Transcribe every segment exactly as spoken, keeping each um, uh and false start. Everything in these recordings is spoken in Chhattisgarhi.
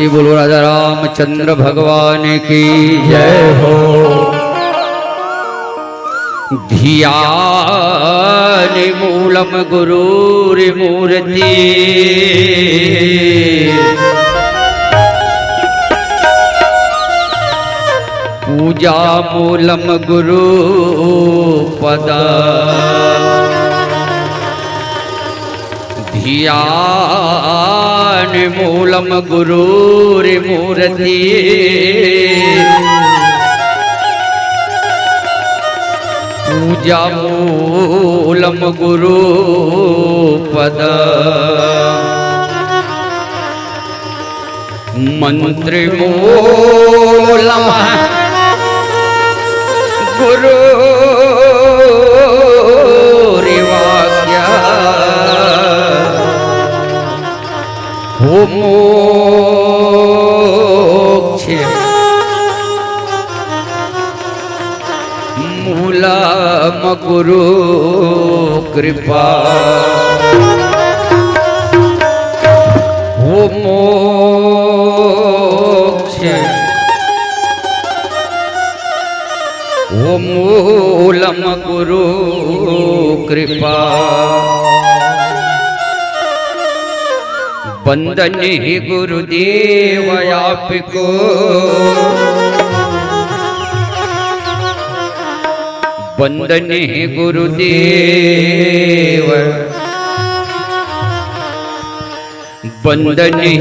बोलो राजा रामचंद्र भगवान की जय हो। ध्यान मूलम गुरुर्मूर्ति, पूजा मूलम गुरु पद। ध्यान मूलम गुरुर्मूर्ति, पूजा मूलम गुरु पद। मंत्र मूलम गुरुर्वाक्य, हो मोक्ष मूलम गुरु कृपा। हो मोक्ष, हो मूलम गुरु कृपा। वंदन हे गुरुदेव आपको, वंदन हे गुरुदेव, वंदन हे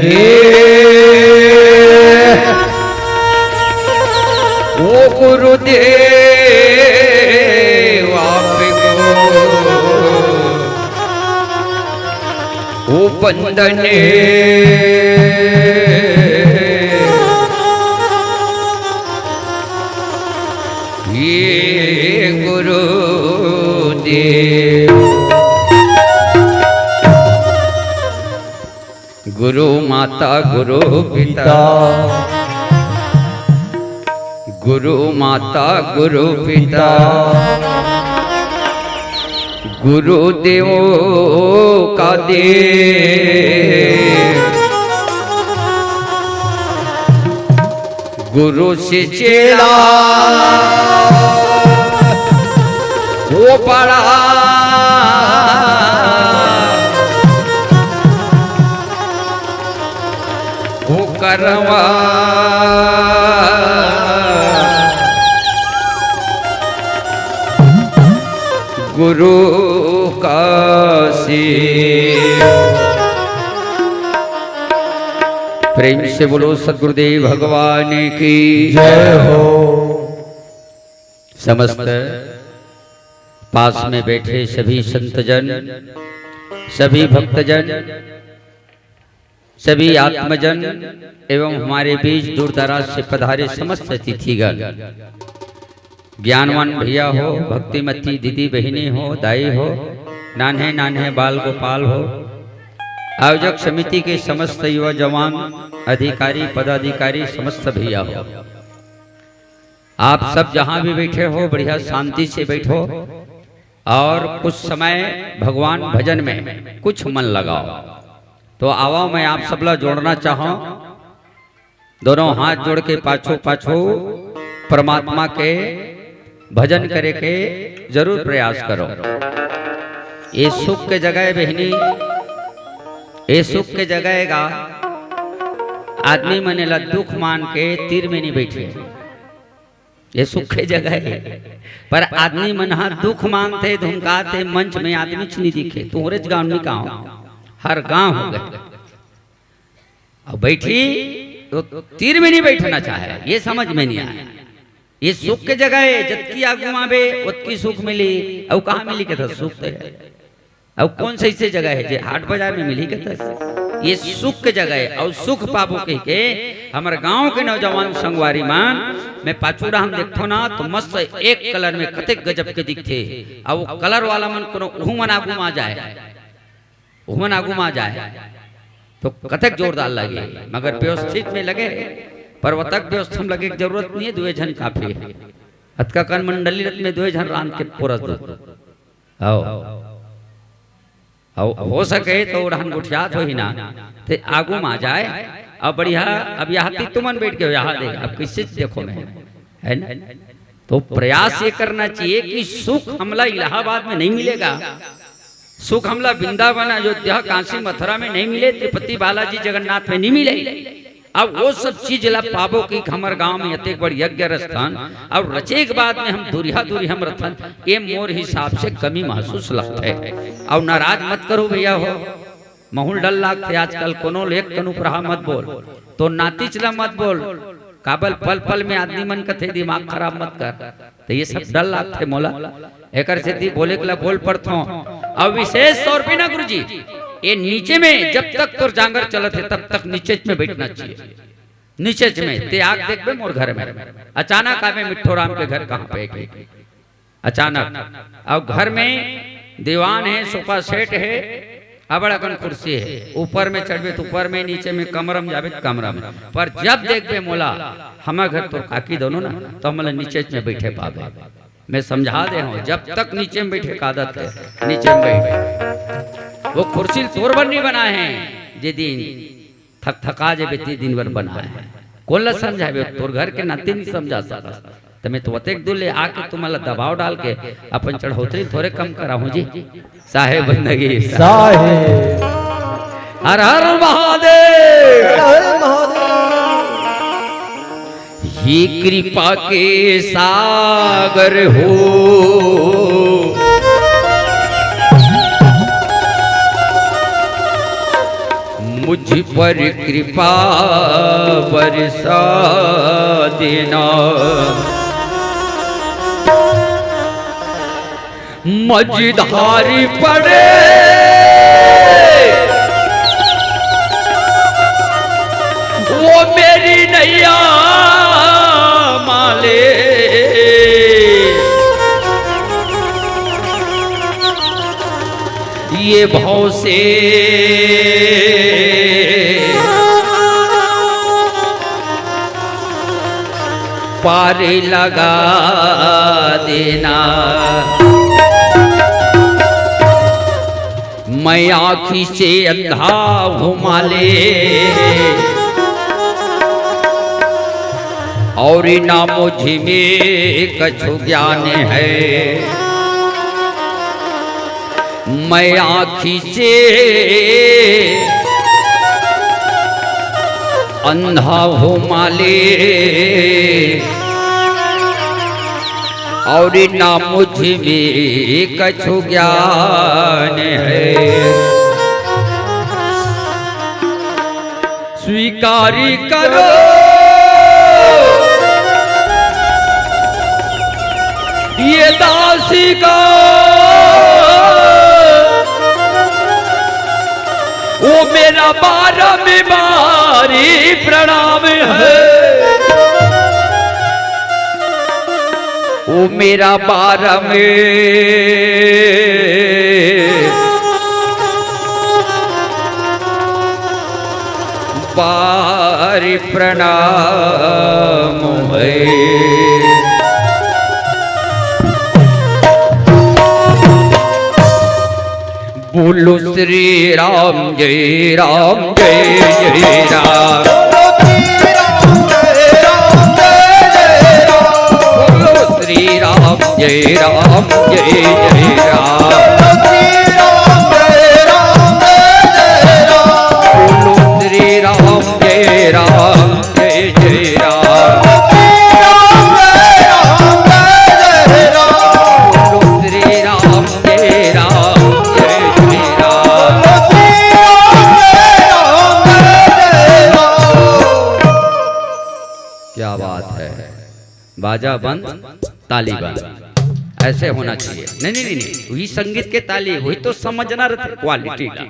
ओ गुरुदेव आपको। ओ वंदन हे गुरुदेव। गुरु माता गुरु पिता, गुरु माता गुरु पिता, गुरु देवों का देव, गुरु से चेला वो बड़ा वो करवा गुरु का सेवा। प्रेम से बोलो सदगुरुदेव भगवान की जय हो। समस्त पास में बैठे सभी संतजन, सभी भक्तजन, सभी आत्मजन एवं हमारे बीच दूर दराज से पधारे समस्त अतिथिगण, ज्ञानवान भैया हो, भक्तिमती दीदी बहिनी हो, दाई हो, नान्हे नान्हे बाल गोपाल हो, आयोजक समिति के समस्त युवा जवान, अधिकारी, पदाधिकारी, समस्त भैया हो, आप सब जहां भी बैठे हो, बढ़िया शांति से बैठो और कुछ समय भगवान भजन में कुछ मन लगाओ। तो आवा, मैं आप सबला जोड़ना चाहूं, दोनों हाथ जोड़ के पाछू पाछू परमात्मा के भजन करे के जरूर प्रयास करो। ये सुख के जगह है बहिनी, ये सुख के जगह है गा। आदमी मन एला दुख मान के तीर में नहीं बैठे, ये सुख के जगह है। पर आदमी मन हा दुख मानथे, धुमकाथे, मंच में आदमी च नहीं दिखे, तुहरेच गांव नहीं कहां, हर गांव हो गए। अब बैठी तो तीर में नहीं बैठना चाहे, ये समझ में नहीं आया। ये सुख के जगह है, जतकी आगू आबे ओतकी सुख मिली। अउ कहां मिली कहत हस सुख तो है? अउ कौन सा ऐसे जगह है जे हाट बाजार में मिली कहत हस? ये सुख के जगह है। अउ सुख पाबो कह के हमर गांव के नौजवान संगवारी मन, मैं पाछू डहन देखथो ना तो मस्त एक कलर में कतेक गजब के दिखथे। अउ वो कलर वाला मन कोनो उहू मन आगू मा जाए, उहू मन आगू मा जाए तो कतेक जोरदार लगे, मगर व्यवस्थित में लगे। पर ओतक व्यवस्था में लगे के जरूरत नहीं है, दुए झन काफी है। अतका कन मंडली रत में दुए झन रांध के पोरस दो। आओ, आओ, हो सके तो ओढ़न गुठियात होही ना, ते आगू मा जाए। अब बढ़िया, अब यहाँ ती तुमन बैठ के यहाँ देख, अब कैसे देखो मैं, है ना? तो प्रयास ये करना चाहिए कि सुख हमला इलाहाबाद में नहीं मिलेगा, सुख हमला वृंदावन, अयोध्या, काशी, मथुरा में नहीं मिले, तिरुपति बालाजी जगन्नाथ में नहीं मिले। अब वो सब चीज ला पाबो कि हमर गांव में अतेक बड़ यज्ञ स्थान, अब रचे के बाद में हम दूरिहा दूरिहा में रथन, ये मोर हिसाब से कमी महसूस लगथे। अब नाराज मत करो भैया हो, महूल डर लागथे आजकल, कोनो ले एक कन उपराहा मत बोल, तो नातीच ला मत बोल, काबर पल पल में आदमी मन कथे दिमाग खराब मत कर, तो ये सब डर लागथे मोला। एकर सेती बोले के ला बोल पड़थों। अब विशेष तौर पे ना गुरुजी, ये नीचे में जब तक तोर जांगर चलत हे तब तक नीचे में बैठना चाहिए। नीचे में ते आके देखबे मोर घर में, अचानक आबे मिट्ठो राम के घर कहाँ पे है? अचानक। अब घर में दीवान है, सोफा सेट है, अबड़ अकन कुर्सी है, ऊपर में चढ़बे तो ऊपर में, नीचे में कमरा में जाबे तो कमरा में, पर जब देखबे मोला, हमर घर तोर काकी दोनों ना, तो हमला नीचे में बैठे पाबे। मैं समझा दे हूँ, जब तक नीचे में बैठे का आदत है, नीचे में बैठ। वो कुर्सी तोर बर नहीं बनाए हैं, जे दिन थकथका जेबे ते दिन भर बनाए हे। कोन ला समझाबे? तोर घर के नाते नहीं समझा सकस। त मैं तो अतेक दूर ले आके तुमन ला दबाव डाल के अपन चढ़ौतरी थोरे कम कराहूं जी। साहेब बंदगी। साहेब। हर हर महादेव। हर हर महादेव। हे कृपा के सागर हो, मुझ पर कृपा बरसा देना। मझधार पड़े वो मेरी नैया माले, ये भव से पार लगा देना। मैं आँखी से अंधा हूँ माले, और ना मुझ में कछु ज्ञान है। मैं आँखी से अंधा हूँ माले, और ना मुझ में कछु ज्ञान है। स्वीकार करो ये दासी का, वो मेरा बारंबारी प्रणाम है, वो मेरा बारंबारी बार प्रणाम है। बोलो श्री राम जय राम जय जय राम। बोलो श्री राम जय राम जय जय राम। बोलो श्री राम जय राम जय जय राम। बोलो श्री राम जय राम जय जय राम। क्या बात है। बाजा बंद, ताली बंद, ऐसे होना चाहिए। नहीं, नहीं, नहीं, नहीं, वही संगीत के ताली, वही तो समझना रहता क्वालिटी ला।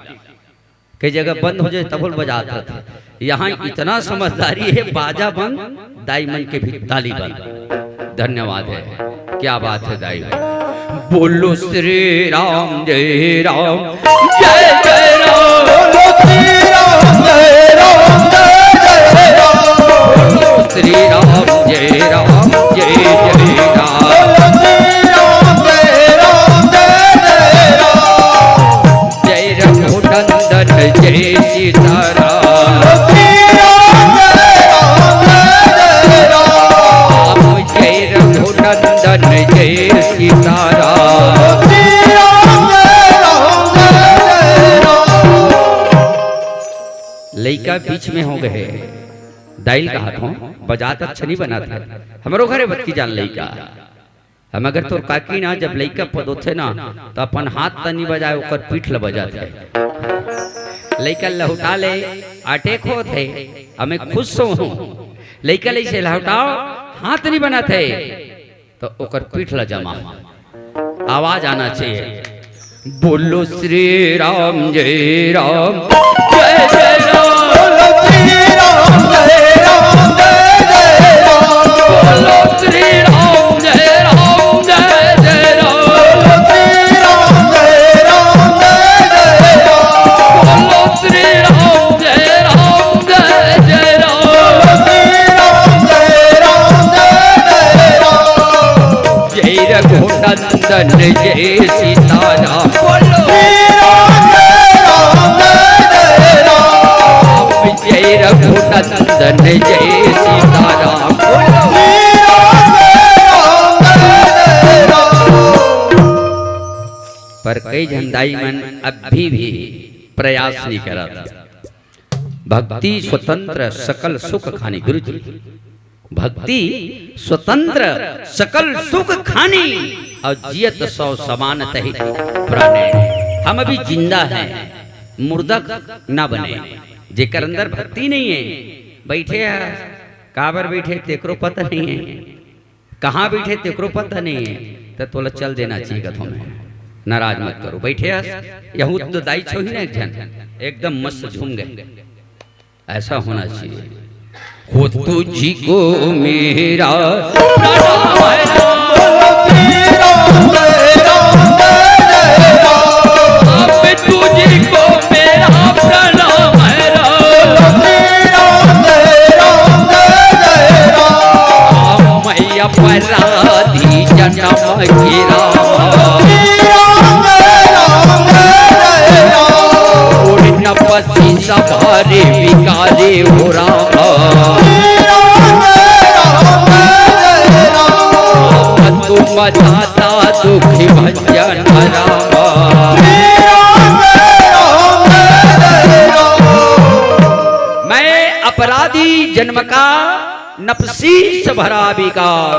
कई जगह बंद हो जाए, तब बजात रहते। यहाँ इतना समझदारी है, बाजा बंद, दाई मन के भी ताली बंद। धन्यवाद है, क्या बात है दाई। बोलो श्री राम जय राम जय जय राम। बोलो श्री राम जय राम जय जय राम। बोलो श्री राम जय राम जय जय राम। बोलो श्री राम जय राम जय जय राम। जय रघुनंदन जय सीताराम। बोलो श्री राम कहे, दाई ल कहत हों, बजात अच्छा नहीं बनत हे। हमरो घरे बतकी जान लइका। हम अगर तोर काकी ना, जब लइका पद होथे ना, त अपन हाथ त नहीं बजाय, ओकर पीठ ल बजाथे। लइका लहुटा ले, अटैक होत हे, हमें खुश हों। लइका ल अइसे लहुटाओ, हाथ नहीं बनत हे, त ओकर पीठ ल जमा। आवाज आना चाहिए। बोलो श्री राम जय राम, जय जय राम। बोलो श्री राम जय राम, जय जय राम। बोलो श्री राम जय राम, जय जय राम। बोलो श्री राम जय राम, जय जय राम। बोलो श्री राम जय राम, जय जय राम। बोलो श्री राम जय राम, जय जय राम। जय रघुनंदन जय सीताराम। बोलो। श्री राम जय राम जय जय राम। जय रघुनंदन जय सीताराम। बोलो। श्री राम जय राम जय जय राम। पर कई झन दाई मन अभी भी प्रयास नहीं करत। भक्ति स्वतंत्र सकल सुख खानी, गुरु जी। भक्ति स्वतंत्र सकल सुख खानी, अउ जियत सौ समान तहि प्राणी। हम अभी जिंदा हैं, मुर्दा ना बने। जेकर अंदर भक्ति नहीं है, बइठे हे, काबर बइठे तेकरो पता नहीं है, कहाँ बइठे तेकरो पता नहीं है, त तोला चल देना चाहिए कथों में। नाराज मत करो, बइठे हे, यहू तो दाई छो ही ना एक झन, एकदम मस्त झूम गए। ऐसा होना चाहिए। हो तुझको मेरा प्रणाम है राम। अब तुझको मेरा प्रणाम है राम। मैं अपराधी जन्म के राम। पूर्ण पति सवारे विकारे हो राम। तुम दाता दुख भंजन राम। मैं अपराधी जन्म का नपसीस भरा विकार,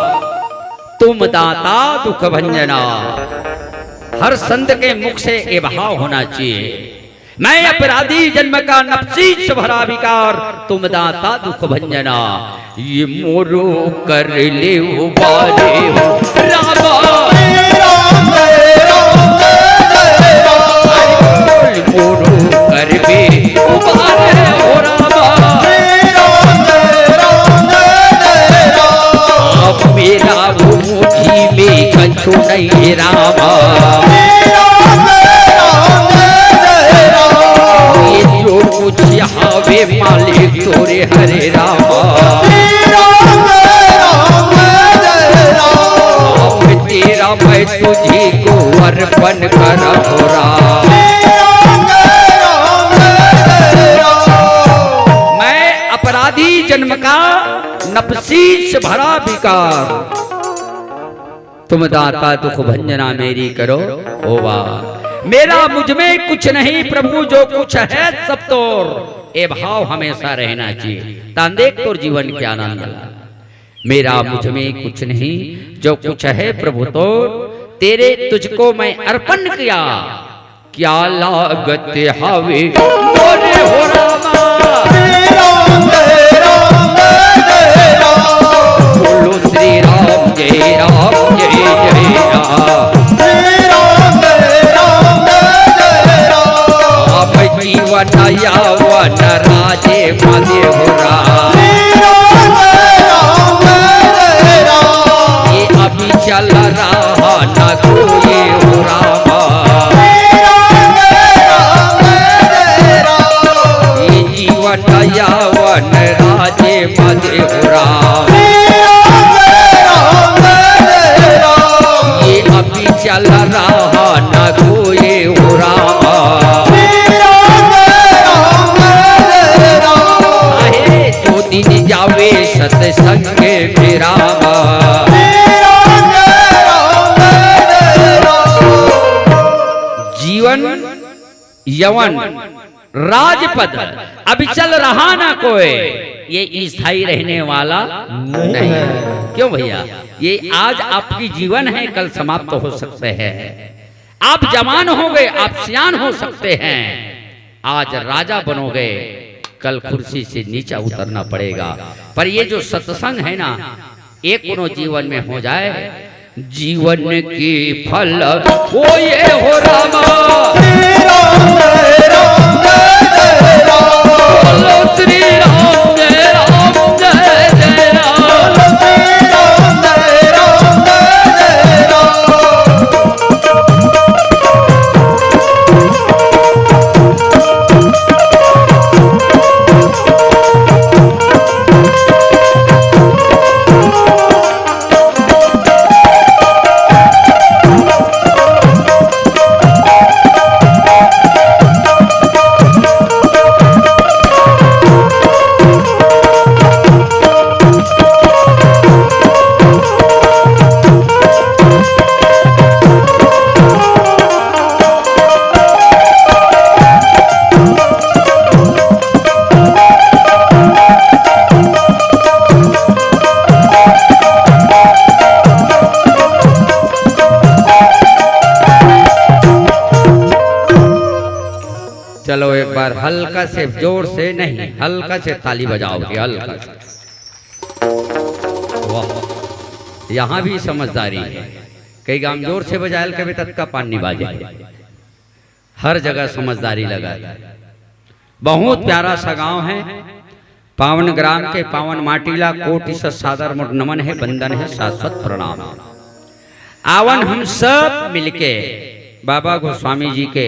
तुम दाता दुख भंजना। हर संत के मुख से ये भाव होना चाहिए। मैं अपराधी जन्म का नपसीस भरा विकार, तुम दाता दुख भंजना। ये मोरो कर ले उबारे हो रामा। मोरो कर बे उबारे हो रामा। अब मेरा वो मुट्ठी में कछु नहीं रामा। ये जो कुछ हवे मालिक तोरे हरे रामा। अब तेरा मैं तुझे को अर्पण कर हो राम। मैं अपराधी जन्म का नपसीस भरा विकार, तुम दाता दुख भंजना मेरी करो। ओ वाह, मेरा मुझ में कुछ नहीं प्रभु, जो कुछ है सब तोर। ए भाव हमेशा रहना चाहिए, तान देख तोर जीवन के आनंद ला। मेरा मुझ में कुछ नहीं, जो कुछ है प्रभु तोर, तेरे तुझको मैं अर्पण किया। क्या लागत हवे मोरे हो रामा। बोलो श्री राम जय राम जय जय राम। अब जीवन यावन राजे मदे हो राम। ये अभी चल रहा न कोई हो राम। ये जीवन यावन राजे मदे हो राम। ये अभी चल रहा न कोई हो राम। आहे तो दिन जावे सत्संग में राम। जीवन यवन राजपद अभी चल रहा ना कोई, ये स्थायी रहने वाला नहीं नहीं है। क्यों भैया? ये आज आपकी जीवन है, कल समाप्त हो सकते हैं। आप जवान हो गए, आप सियान हो सकते हैं। आज राजा बनोगे, कल कुर्सी से नीचा उतरना पड़ेगा। पर ये जो सत्संग है ना, ये कोनो जीवन में हो जाए, जीवन की फल वो ये हो रामा। श्री राम जय राम जय जय राम। बोलो श्री राम जय राम जय जय राम। श्री राम जय राम जय जय राम। चलो, एक बार हल्का से, जोर से नहीं, हल्का से ताली बजाओ जी, हल्का से। वाह, यहाँ भी समझदारी है। कई गांव जोर से बजायल कभी तक का पानी बाजे। हर जगह समझदारी लगा है। बहुत प्यारा सा गांव है। पावन ग्राम के पावन माटी ला कोटि से सादर मोर नमन है, वंदन है, शाश्वत प्रणाम। आवन हम सब मिलके बाबा गोस्वामी जी के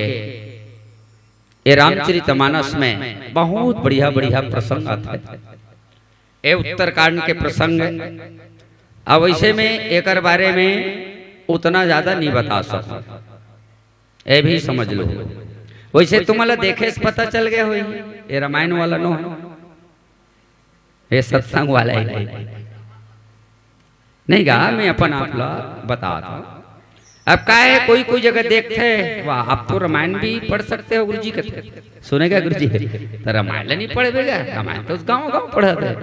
ये रामचरितमानस में बहुत बढ़िया बढ़िया प्रसंग आते हैं। ये उत्तरकांड के प्रसंग है। अब वैसे में एकर बारे में उतना ज्यादा नहीं बता सकूं, ये भी समझ लो। वैसे तुम्हाला देखे से पता चल गया होई, ये रामायण वाला नो है, ये सत्संग वाला है। नहीं गा, मैं अपन आप ला बतात हूं। अब का है, कोई कोई जगह देखते हैं, वाह, आप तो रामायण भी पढ़ सकते हो गुरुजी, कहते सुनेगा गुरुजी, तो रामायण ला नहीं पढ़बे गा, रामायण तो गांव गांव पढ़त है।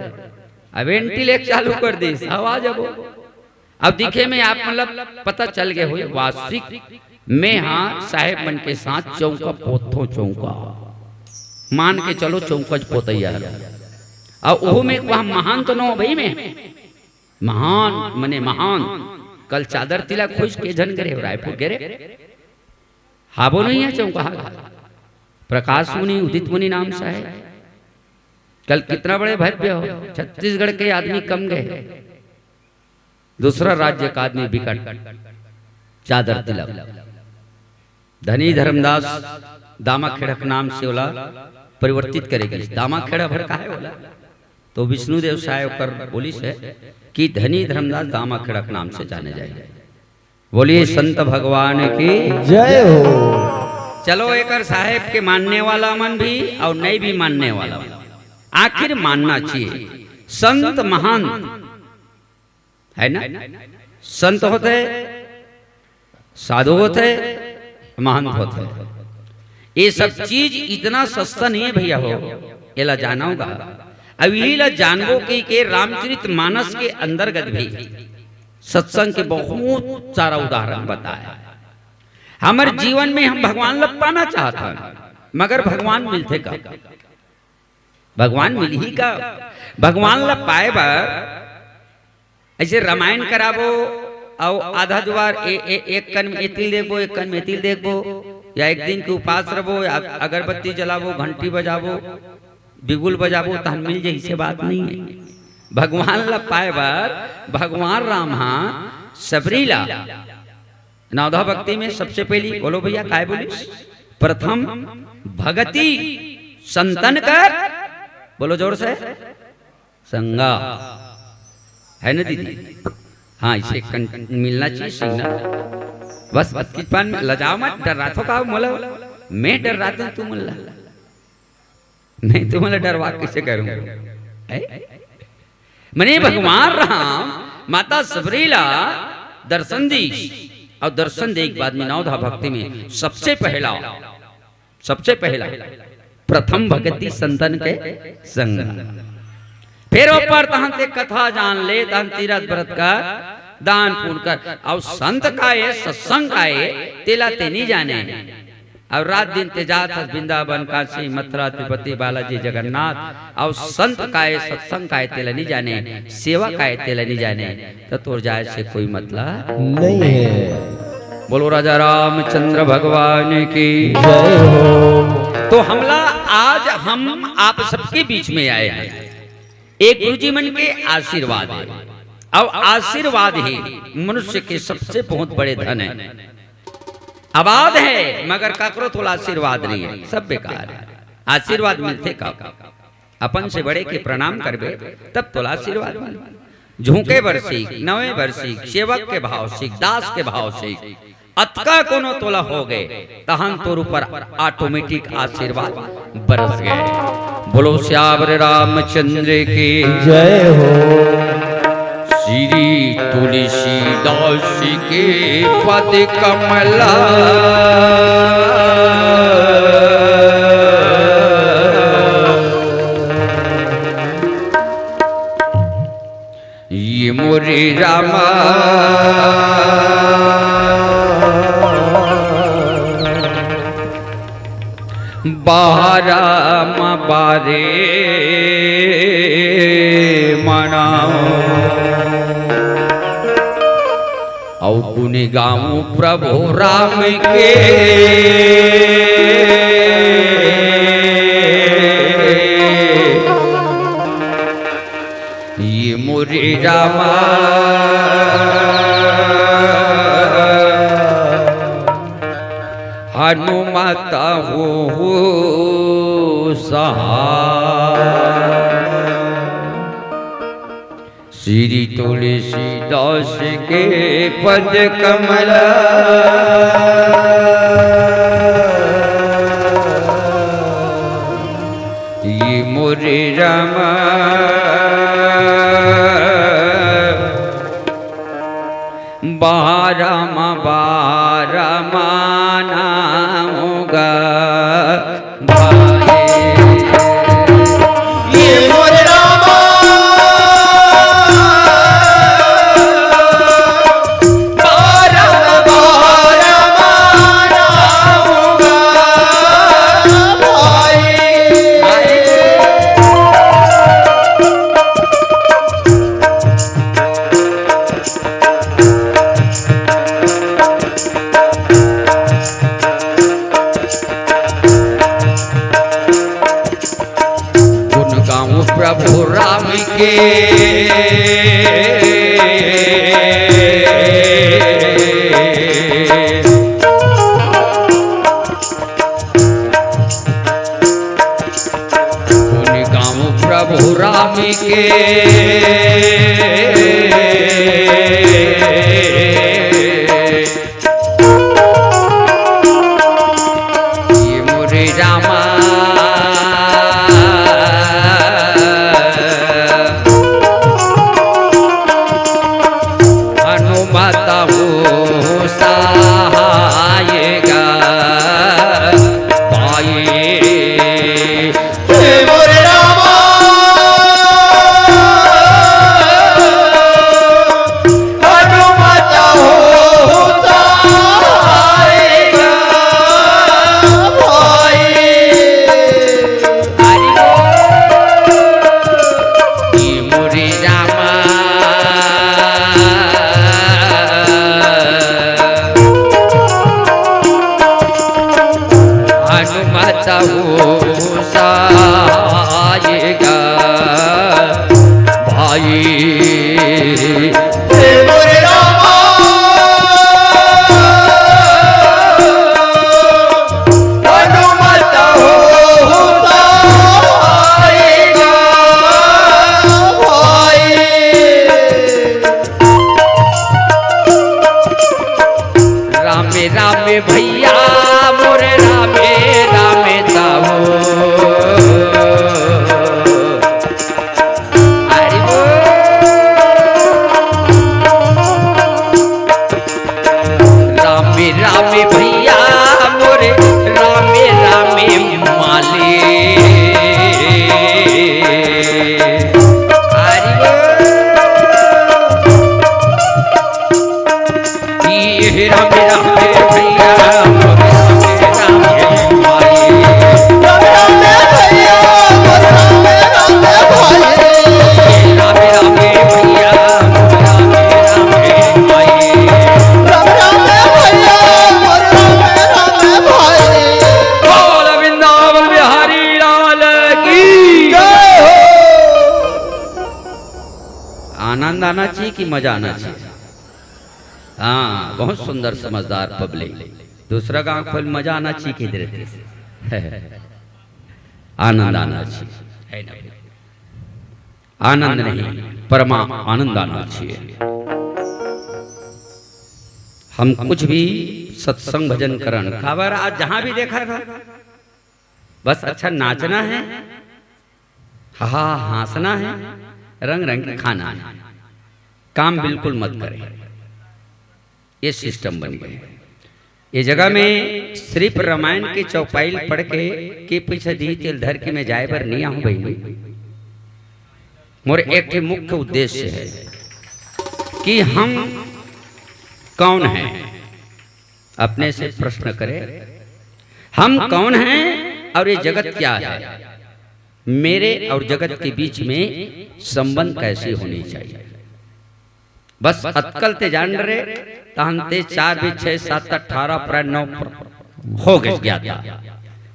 अब एंटी लेक चालू कर दी, सब आ जाबो। अब दिखे में आप मतलब पता चल गए हो, वास्तविक में हाँ साहेब मन के साथ चौका पोथो चौका, मान के चलो चौका च पोतैया है। और ओहो में वह महान तो नो भाई में, महान मने महान। कल चादर तिलक खोज के झन गे रहे हो रायपुर गे रहे, हाबो नहीं है चौका, प्रकाश मुनि, उदित मुनि नाम से है। कल कितना बड़े भव्य हो, छत्तीसगढ़ के आदमी कम गए, दूसरा राज्य का आदमी बिकट चादर तिलक। धनी धर्मदास दामाखेड़ा के नाम से ओला परिवर्तित करे गिस। दामाखेड़ा भर का है ओला, तो विष्णुदेव साय ओकर बोलिस है कि धनी धर्मदास दामाखेड़ा के नाम से जाने जाए। बोलिए संत भगवान की जय हो। चलो, एकर साहेब के मानने वाला मन भी और नहीं भी मानने वाला मन, आखिर मानना चाहिए। संत महान है ना, संत होते, साधु होते, महंत होते। ये सब चीज इतना सस्ता नहीं है भैया हो, एला जाना होगा। अब यही ला जानबो कि के रामचरित मानस के अंतर्गत भी सत्संग के बहुत सारा उदाहरण बताया। हमर जीवन में हम भगवान ला पाना चाहत हन, मगर भगवान मिलथे का? भगवान मिलही का? भगवान ला पाए बर ऐसे रामायण कराबो, अउ आधा जुवार ए, ए, एक कन में एतिल देखबो, एक कन में एतिल देखबो, या एक दिन के उपास रबो, या अगरबत्ती जलाबो, घंटी बजाबो, बिगुल बजाबो, तहन मिल जाही, से बात नहीं है। भगवान ला पाए बर भगवान राम हा सबरी ला नवधा भक्ति में सबसे पहली बोलो भैया, काय बोलिस? प्रथम भगति संतन कर, बोलो जोर से, संगा, है ना दीदी? हाँ, इसे कं-, मिलना चाहिए सीखना। बस अतकी पान में लजाओ मत, डर्राथो का मोला, मैं डर्राथों तुमन ला, मैं तुम्हला डरवा कैसे करूं? है? मने भगवान राम माता सबरी ला दर्शन दीस, और दर्शन दे के बाद में नवधा भक्ति में सबसे पहला, सबसे पहला प्रथम भगति संतन के संग। फेर ओपर तहन ते कथा जान ले, तहन तीरथ व्रत कर, दान पुण्य कर, अउ संत का ए, सत्संग का ए, तेला ते नी जाने। अउ रात दिन ते जात हस वृंदावन, काशी, मथुरा, तिरुपति, बालाजी, जगन्नाथ, अउ संत का ए, सत्संग का ए, तेला नी जाने, सेवा का ए, तेला नी जाने, त तोर जाए से कोई मतलब नहीं है। बोलो राजा रामचंद्र भगवान की जय हो। तो हमला आज हम आप सबके बीच में आए हैं, एक गुरुजी मन के आशीर्वाद है। अब आशीर्वाद ही मनुष्य के सबसे बहुत बड़े धन है। आबाद है मगर काकरो तोला आशीर्वाद नहीं है, सब बेकार है। आशीर्वाद मिलथे का? अपन से बड़े के प्रणाम करबे, तब तोला आशीर्वाद मिलही। झुके बर सीख, नवे बर सीख, सेवक के भाव सीख, दास के भाव सीख। अतका कोनो तोला हो गे, तहन तोर ऊपर automatic आशीर्वाद बरस गे। बोलो सियावर रामचंद्र की जय हो। श्री तुलसीदास के पद कमला। ये मोरे रामा, बारम बारे मना। अउ गुण गाऊं प्रभु राम के। ये मोरे रामा, हनुमत हो सहाय। श्री तुलसीदास के पद कमला। ये मोरे रामा, बारम बारम नाम गा भाई। ये मोरे रामा, बारम बारम नाम गा भाई। गुण गाऊं प्रभु राम के। गुण गाऊं प्रभु राम के। ये मोरे रामा, हनुमत हो सहाय गा भाई। हे मोरे रामा, हनुमत हो सहाय गा भाई। हरि बोल। हे मोरे रामा, हनुमत हो सहाय गा भाई। हे मोरे रामा, हनुमत हो सहाय गा भाई। रामे रामे भैया मोरे, रामे रामे ताऊ। हरि बोल। रामे रामे भैया मोरे, रामे रामे माली। हे राम राम भैया, राम राम भाई। राम राम भैया, राम राम भाई। राम राम भैया, राम राम भाई। राम राम भैया, राम राम भाई। बोल वृंदावन बिहारी लाल की जय हो। आनंद आना चाहिए कि मजा आना चाहिए? हाँ, बहुत सुंदर, समझदार पब्लिक। दूसरा गांव खोल, मजा आना चाहिए किधर? आनंद आना चाहिए, है ना? आनंद नहीं, परमा आनंद आना चाहिए। हम कुछ भी सत्संग भजन करण काबर, आज जहां भी देखा था, बस अच्छा नाचना है, हा हा हाँसना है, रंग रंग के खाना है, काम बिल्कुल मत करें। ये सिस्टम बन गए। ये जगह में सिर्फ रामायण के चौपाइल पढ़ के, के पीछे दी तेल धर के मैं जाए बर नहीं आऊं बहिनी। मोर एक ठे मुख्य उद्देश्य है कि हम कौन हैं, अपने से प्रश्न करें, हम कौन हैं और ये जगत क्या है, मेरे और जगत के बीच में संबंध कैसे होने चाहिए। बस अतकल ते जान रहे, तहन ते चार बीच छह सात अठारह प्राण नौ प्र-, हो गए ज्ञाता।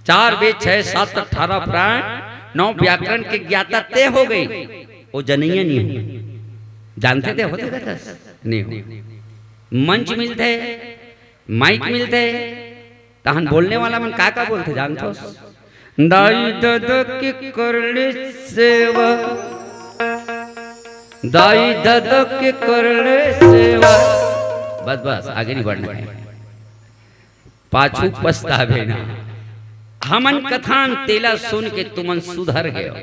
चार बीच छह सात अठारह प्राण नौ व्याकरण के ज्ञाता ते हो गई। वो जनैया नहीं हो, जानते ते होते कथस नहीं हो। मंच मिलते, माइक मिलते, तहन बोलने वाला मन का का बोलते जानथो? दाई ददा के करले सेवा, दाई ददा के करले सेवा। बस बस, आगे नहीं बढ़ना है, पाछू पछतावे ना। हमन कथन तेला सुन के तुमन सुधर गए हो।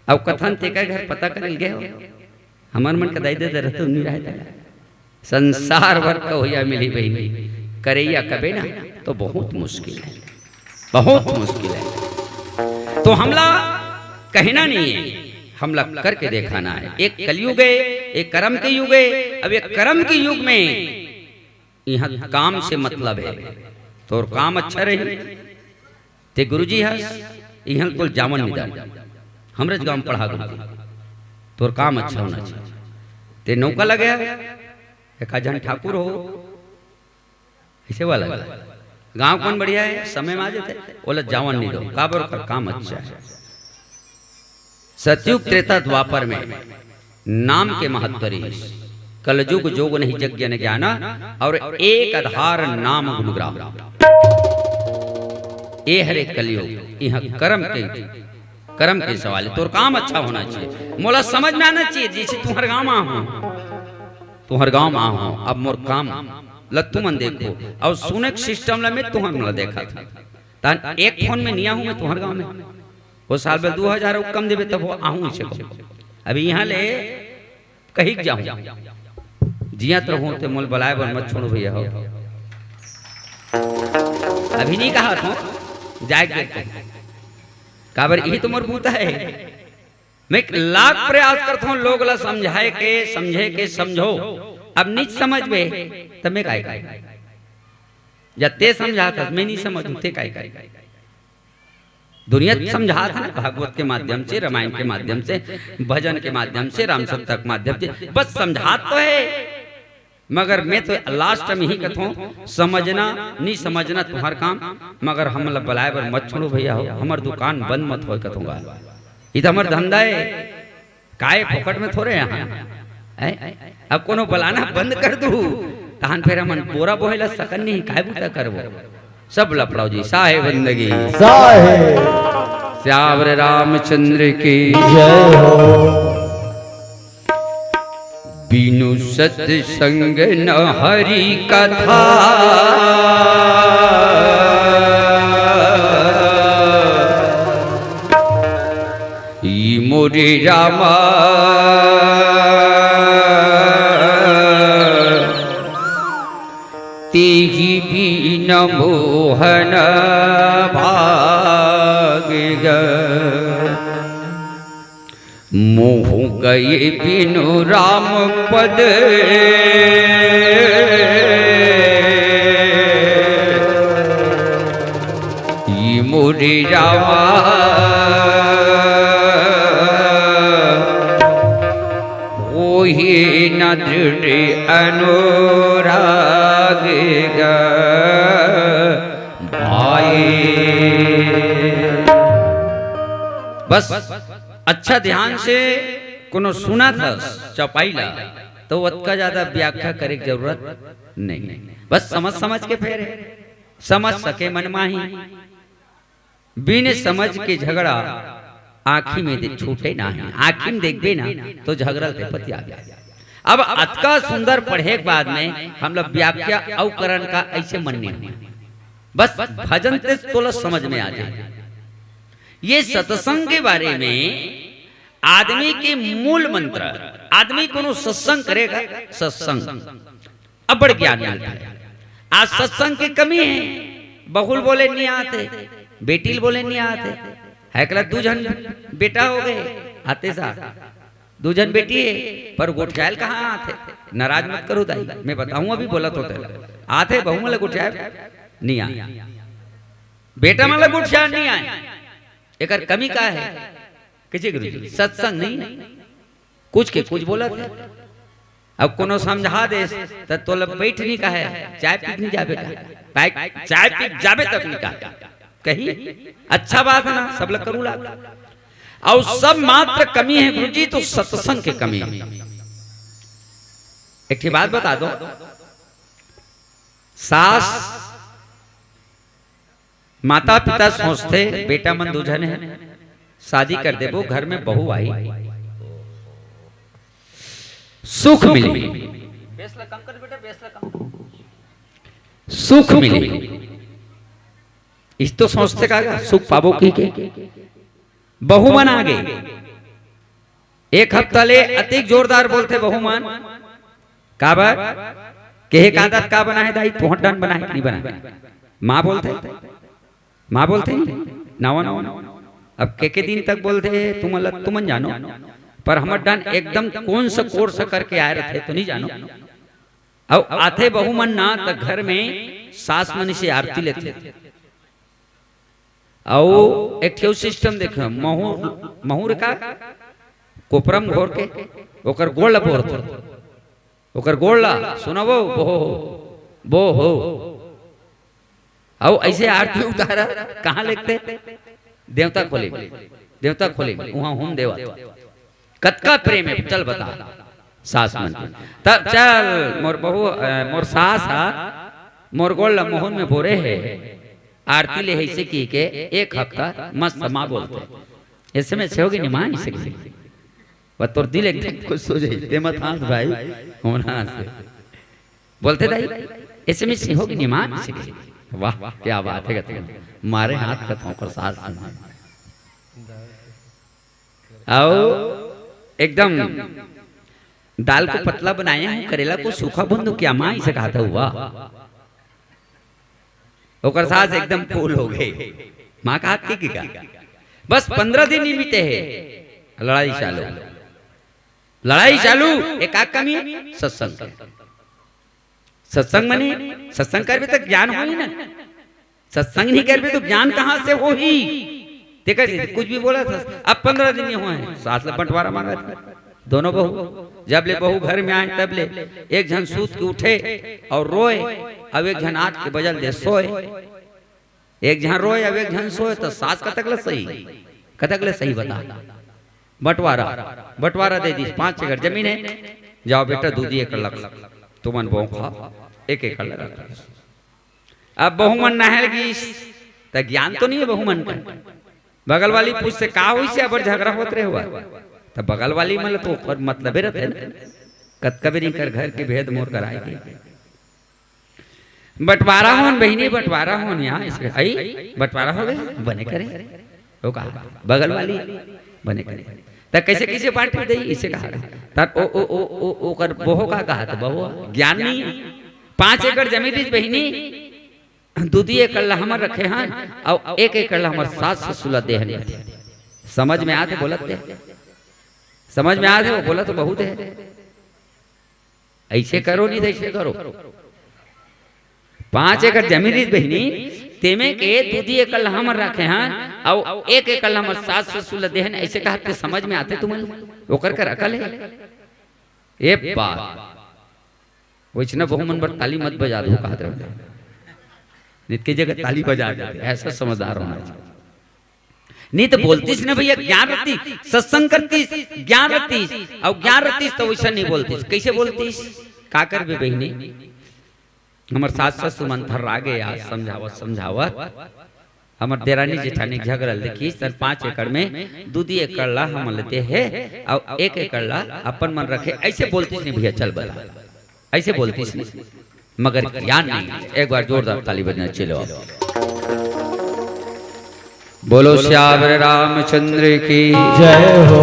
अब कथन ते का घर पता करल गए हो, हमर मन का दाई ददा रहते उन्हीं रहे तेला। संसार भर का होया मिली बहिनी, करैया कबे ना तो बहुत मुश्किल है, बहुत मुश्किल है। तो हमला कहना नहीं है, हमला करके देखाना है। एक कलयुग है, एक कर्म के युग है। अब एक कर्म के युग में यहाँ काम से मतलब है, तो और काम अच्छा रही। ते गुरुजी हस, इहाँ कुल जावन निदान। हमरेच गांव पढ़ा गुरुजी। तोर काम अच्छा होना चाहिए। ते नौका लगे है, एक झन ठाकुर हो, ऐसे वाला। गांव कौन बढ़िया है, समय में आ जाते, ओला जावन नहीं दो, काबर कर काम अच्छा है। सतयुग त्रेता द्वापर में नाम के महत्व रहिस। कलजुग जोग नहीं जग जन ज्ञाना, और एक आधार नाम गुण ग्राम। ए हरे कलयुग, इहाँ कर्म के, कर्म के सवाल है। तोर काम अच्छा होना चाहिए, मोला समझ में आना चाहिए। जैसे तुम्हर गांव में आहूं, तुम्हर गांव में आहूं, अब मोर काम ल तुमन देखो, और सुने के सिस्टम ल मैं तुमन ल देखा था। तहन एक फोन में नहीं आहूं मैं तुम्हर गांव में। वो साल में दू हजार अउ कम देबे तब वो आहूं इसे को। अभी इहाँ ले कही के जाहूं। जियत रहूं ते मोल बलाए बर मत छोड़ो भैया हो। अभी नहीं कहा था, जाए के देखो। काबर यही तो मोर बूता है। मैं एक लाख प्रयास करता हूं लोग ला समझाए के, समझे के, समझो। अब निच समझ में, तब मैं काय काय? जब ते समझाता, मैं नहीं समझूं, ते काय काय? दुनिया समझात है ना, भागवत के माध्यम से, रामायण के माध्यम से, भजन के माध्यम से, राम सप्ताह के माध्यम से, बस समझात तो है। मगर मैं तो लास्ट में ही कथों, समझना, नहीं समझना तुम्हार काम, मगर हमला बलाए बर मत छोड़ो भैया हो, हमर दुकान बंद मत होए कथों गा। ये तो हमर धंधा है। काय फोकट में थोरे यहाँ, हैं? अब कोनो बलाना बंद कर दू, तहन फिर हमन बोरा बोहे ला सकन नहीं, काय बूता करबो? सब लपड़ाओ जी, साहे बंदगी। साहे। श्यावर रामचंद्र की जय हो। बिनु सत्संग न हरि कथा, ई मोरे रामा, तेहि बिन मोहन भाग ग। मोह गए बिनु राम पद, राग ग भाई। बस अच्छा ध्यान से कोनो सुनत हस चौपाई ला, तो ओतका ज्यादा व्याख्या करे के जरूरत नहीं। बस समझ समझ के फेर हे, समझ सके मन माही। बिन समझ के झगड़ा आँखी में दे छूटे नाही। आँखी में देखबे ना तो झगड़ा ते पतिया गया। अब अतका सुंदर पढ़े के बाद में हम लोग व्याख्या अउ करण का ऐसे मन नहीं हुआ। बस भजन ते तोला समझ में आ जाए। ये सत्संग के बारे में आदमी के मूल मंत्र, आदमी कोनो सत्संग करेगा, सत्संग अब्बड़ ज्ञान मिलता है। आज सत्संग की कमी है, बहुल बोले नहीं आते, बेटील बोले नहीं आते, हैकला दू झन बेटा हो गए, आते सा दू झन बेटी है, पर गोठियाल कहाँ आते? नाराज मत करो दाई, मैं बताऊं, अभी बोला तो तेला। आते बहू मला गोठियाल नहीं आए, बेटा मला गोठियाल नहीं आए, एकर कमी का है? किसी गुरु जी सत्संग नहीं, कुछ के कुछ बोलत हे। अब कोनो समझा देस, त तोला बैठ नहीं कहे, चाय पी नहीं जाबे का? चाय पी जाबे तक नहीं कहे। कही, अच्छा बात है ना, सब लग करू लाग। अउ सब मात्र कमी है गुरु जी, तो सत्संग के कमी है। एक ठे बात बता दो, सास माता पिता सोचथे, बेटा मन दू झन हे, शादी कर देबो, घर में बहू आई, सुख मिली, सुख मिली। इस तो सोचथे का, का सुख पाबो की के? बहू मन आगे एक हफ्ता ले अतिक जोरदार बोलथे बहू मन। काबर? केहे का आदत का बना है दाई, तोहर डन बना है कि नहीं बना है? माँ बोलथे, माँ बोलथे नहीं, नवा नवा। अब के के दिन तक बोलथे, तुमन ल-, तुमन जानो, पर हमर डन एकदम कौन सा कोर्स करके आए रथे तो नहीं जानो। अउ आथे बहू मन ना, त घर में सास मन से आरती लेथे। अउ एक ठे सिस्टम देखे, महुर, महुर का कोपरम घोर के ओकर गोड़ ल बोरथे, ओकर गोड़ ल सुनबो, बो हो, बो हो। अउ ऐसे आरती उतारा कहाँ लेगथे? देवता खोली में, देवता खोली में, उहाँ होम देवा। कतका प्रेम है, चल बता। सास मन के। तब चल, मोर बहू, अ, मोर सास हा, मोर गोड़ ल मोहन में बोरे हे, आरती ले हे, ऐसे की के एक हफ्ता मस्त माँ बोलथे। ऐसे में से होगी नहीं माँ, ऐसे की। बस तोर दिल एकदम खुश हो जाई, ते मत हाँस भाई, होना से। बोलथे दाई, ऐसे में से होगी नहीं माँ, ऐसे की। वाह, क्या बात है, कहते हैं। मारे हाथ का थोंकर सास मन। अउ एकदम दाल को पतला बनाया हूँ, करेला को सूखा भून दूँ क्या माँ, इसे कहा था हुआ। ओकर सास एकदम फूल हो गई। माँ का हाथ की, की का? बस पंद्रह दिन ही बीते है, लड़ाई चालू, लड़ाई चालू। एक आग कमी, सत्संग के। सत्संग मने, सत्संग करबे त ज्ञान होही ना। सत्संग नहीं करबे तो ज्ञान कहाँ से होही? तेकर से कुछ भी बोला था। अब पंद्रह दिन ये हुए हैं, सास ले बंटवारा मांगा था। दोनों बहू, जब ले बहू घर में आए, तब ले एक झन सूत के उठे और रोए, अब एक झन आत के बजल दे सोए। एक झन रोए, अब एक झन सोए, तो सास कतक ले सही, कतक ले सही बता। बंटवारा, बंटवारा दे दी, पाँच एकड़ जमीन है, जाओ बेटा, दू दी एकड़ लग, तुमन बोखा, एक एकड़ लगा। अब बहू मन नहर गिस, त ज्ञान तो नहीं है बहू मन का। बगल वाली पूछथे, "का होइस हे, अबर झगड़ा होत रहे हुआ?" त बगल वाली मन ल तो ओकर मतलबे रथे ना, कतका बेर इकर घर के भेद मोर कराए के। बंटवारा होन बहिनी, बंटवारा होन यहाँ, इसके, "आई, बंटवारा हो गए, बने करे।" वो कहा, बगल वाली बने करे। त कैसे, कैसे बांट दे, इसे कहा। त ओ, ओ, ओ, ओ, ओकर बहू का कहा, त बहू ज्ञान नहीं। पाँच एकड़ जमीन रहिस बहिनी, दू दी एकड़ ला हमर रखे हन, अउ एक एकड़ ला हमर सास ससुर ला देहन। समझ में आथे बोलत ते? समझ में आथे, वो बोलत तो बहुत है। ऐसे करो, नहीं तो ऐसे करो। पाँच एकड़ जमीन रहिस बहिनी, तेमे के दू दी एकड़ ला हमर रखे हन, अउ एक एकड़ ला हमर सास ससुर ला देहन, ऐसे कहत ते समझ में आथे तुमन? ओकर कर अकल है? ए बात। वैष्णव बहू मन बर ताली मत बजा दो, कहत रहे। नित के जगह ताली बजा देते, ऐसा समझदार होना चाहिए। नहीं तो बोलतीस ना भैया, ज्ञान रतिस, सत्संग करतीस, ज्ञान रतिस, अउ ज्ञान रतिस तो वैसा नहीं बोलतीस। कैसे बोलतीस? का करबे बहिनी, हमर सास ससुर मन थर्रा गे आज समझावत समझावत। हमर देरानी जेठानी झगड़ा ल देखिस, सर पाँच एकड़ में दू दी एकड़ ला हमन ल दे हे, अउ एक एकड़ ला अपन मन रखे, ऐसे बोलतीस नहीं भैया, चल बता, ऐसे बोलतीस नहीं, मगर ज्ञान नहीं। एक बार जोरदार ताली बजना, चलो। बोलो सियावर रामचंद्र की। जय हो।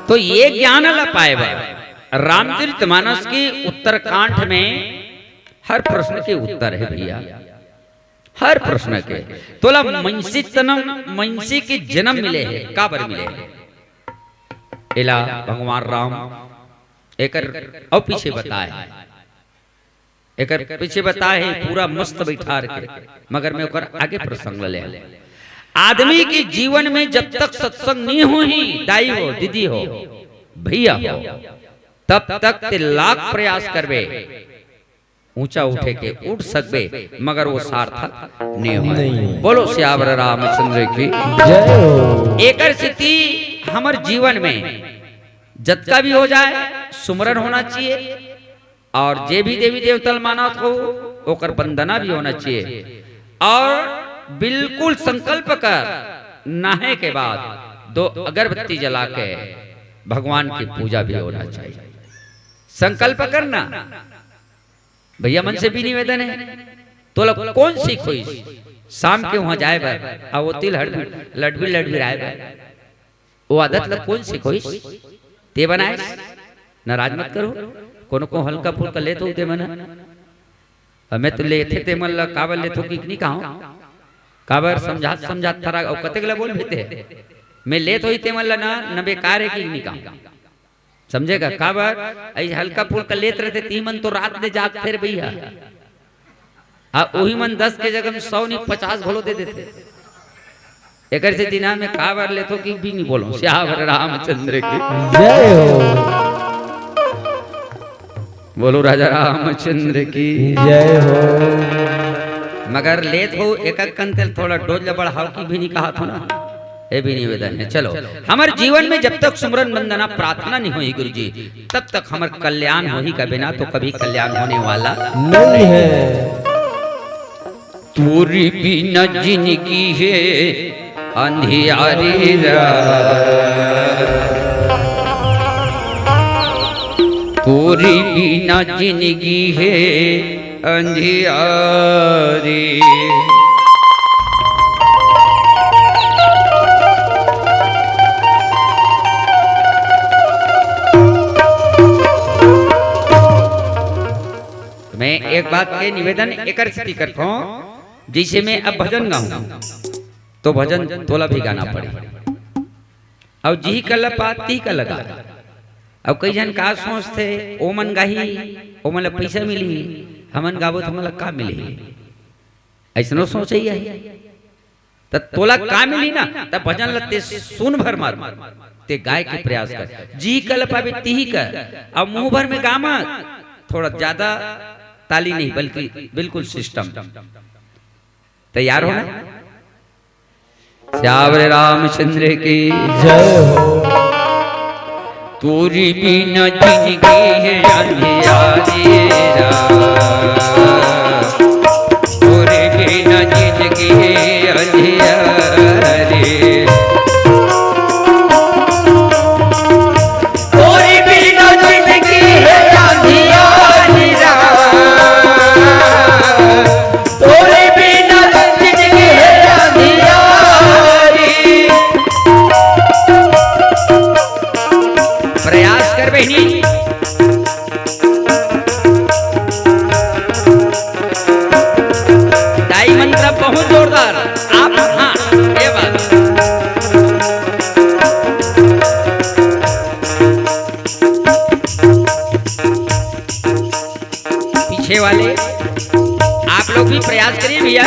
तो ये ज्ञान ला पाए बर रामचरित मानस के उत्तरकांड में हर प्रश्न के उत्तर है भैया, हर प्रश्न के। तोला मइनसे तनम, मइनसे के जन्म मिले हे, काबर मिले हे? एला भगवान राम एकर अउ पीछे बताए, एकर पीछे बताए हे पूरा मस्त बैठार के, मगर मैं ओकर आगे प्रसंग ले लेहूं। आदमी के जीवन में जब तक सत्संग नहीं होही, दाई हो, दीदी हो, भैया हो, तब तक ते लाख प्रयास करबे, ऊंचा उठे के उठ सकबे, मगर वो सार्थक नहीं होय। नहीं। बोलो सियावर रामचंद्र की। जय हो। एकर सेती हमर जीवन में जतका भी हो जाए, सुमरन होना चाहिए, और जे भी देवी देवता ल मानत हो, ओकर वंदना भी होना चाहिए, और बिल्कुल संकल्प कर, नहाए के बाद दो अगरबत्ती जला के भगवान की पूजा भी होना चाहिए। संकल्प करना। भैया मन से भी निवेदन है, तोला कोन सिखोइस शाम के वहां जाए बर, अउ वो तिल हड़बी लड़बी लड़बी राय बर? वो आदत ला कोन सिखोइस? ते बनाएस? नाराज मत करो, कोनो को हल्का फुल्का लेत हो ते मन ह। अब मैं तो लेथे ते मन ला काबर लेथो कि नहीं कहो, काबर समझात समझात थरा, अउ कतेक ला बोल भेते, मैं लेत होई ते मन ला ना, न बेकार है कि नहीं कहो। समझे का? काबर? ऐसे हल्का फुल्का लेत रहते, ती मन तो रात ले जागथे रे भैया। आ, ओही मन दस के जगह में सौ नहीं, पचास घलो दे देते। एकर से दिना में काबर लेथो कि भी नहीं बोलो। सियावर रामचंद्र की। जय हो। बोलो राजा रामचंद्र की। जय हो। मगर लेत हो एक एक कंतेल थोड़ा डोज ला बढ़ाओ कि भी नहीं कहा थो ना। ये भी निवेदन है। चलो, हमर जीवन में जब तक सुमरन वंदना प्रार्थना नहीं होही गुरुजी, तब तक हमर कल्याण होही का बिना तो कभी कल्याण होने वाला नहीं है। तोरी बिना जिंदगी है अंधियारी रात, तोरी बिना जिंदगी है अंधियारी। मैं एक बात के निवेदन एकर सेती करथों, जैसे मैं अब भजन गाऊं, तो भजन तोला भी गाना पड़े। अउ जिही कर ल पा, तिही कर ल गा। अउ कई झन का सोचथे, ओमन गाही, ओमन ल पइसा मिलही, हमन गाबो त हमन ल का मिलही? अइसनो सोच ही आही। त तोला का मिलही ना, त भजन ल ते सुन भर मत, ते गाय के प्रयास कर। जिही कर ल पाबे, तिही कर। अउ मुंह भर में गा मत, थोड़ा ज्यादा ताली नहीं, बल्कि बिल्कुल सिस्टम। तैयार हो ना? सियावर रामचंद्र की जय हो। तोरी बिना जिंदगी है अंधियारी रात, तोरी बिना जिंदगी है अंधियारी। तोरी बिना जिंदगी है अंधियारी रात, तोरे बिना जिंदगी है अंधियारी। प्रयास कर बहिनी। दाई मंत्र बहुत जोरदार। आप, हाँ, ये बात। पीछे वाले आप लोग भी प्रयास करिए भैया।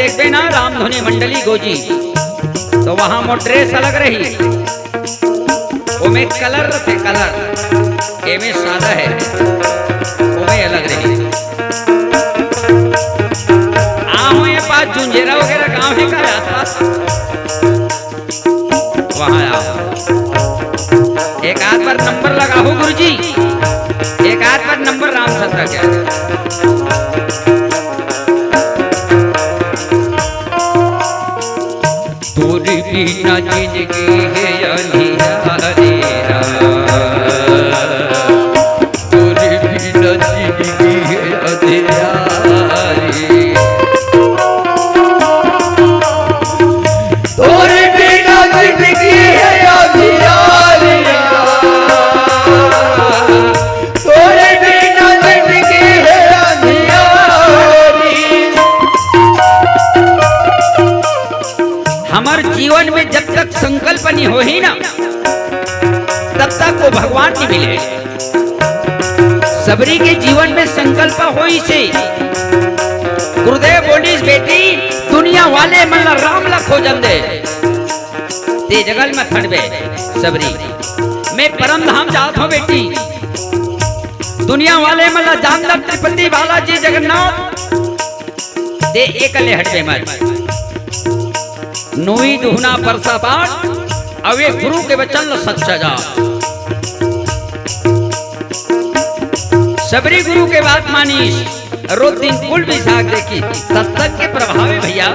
देखबे ना रामधुनी मंडली गोजी, तो वहां मोर dress अलग रही, ओमे colour रथे, colour, एमे सादा हे, ओमे अलग रही। आहो ये पास जुंझेरा वगैरह गांव हे का आसपास? वहां आओ, एक आध बार number लगाओ गुरुजी, एक आध बार number राम सत्ता के। तोरे बिना जिंदगी हे अंधियारी रात। तोरे बिना जिंदगी हे अंधियारी। तोरे बिना जिंदगी हे अंधियारी रात। तोरे बिना जिंदगी हे अंधियारी। हमर जीवन में जब तक संकल्प नहीं होही ना, तब तक वो भगवान नहीं मिले। सबरी के जीवन में संकल्प होइसे गुरुदेव बोलिस, "बेटी, दुनिया वाले मन ला राम ला खोजन दे, ते जगल में खड़बे।" सबरी, "मैं परम धाम जात हूँ बेटी, दुनिया वाले मन ला जान दे, तिरुपति बालाजी जगन्नाथ, ते एकले हटबे मत।" नोई दुहना परसा बाट, अउ ये गुरु के वचन ल सच्चा जा। सबरी गुरु के बात मानिस, रोज दिन कुल बिसाख देखी, सत्संग के प्रभाव हे भैया,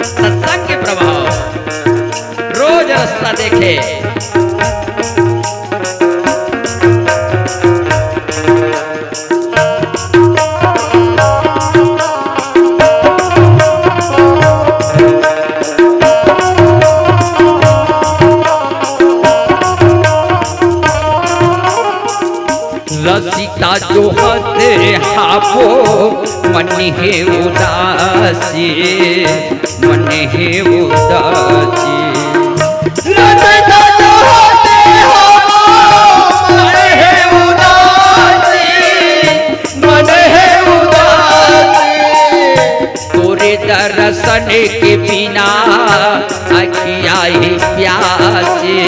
सत्संग के प्रभाव। रोज रस्ता देखे। रसिका जोहत हावो मन हे उदासी, मन हे उदासी। रसिका जोहत हावो मन हे उदासी, मन हे उदासी। तोरे दर्शन के बिना अखिया हे प्यासी,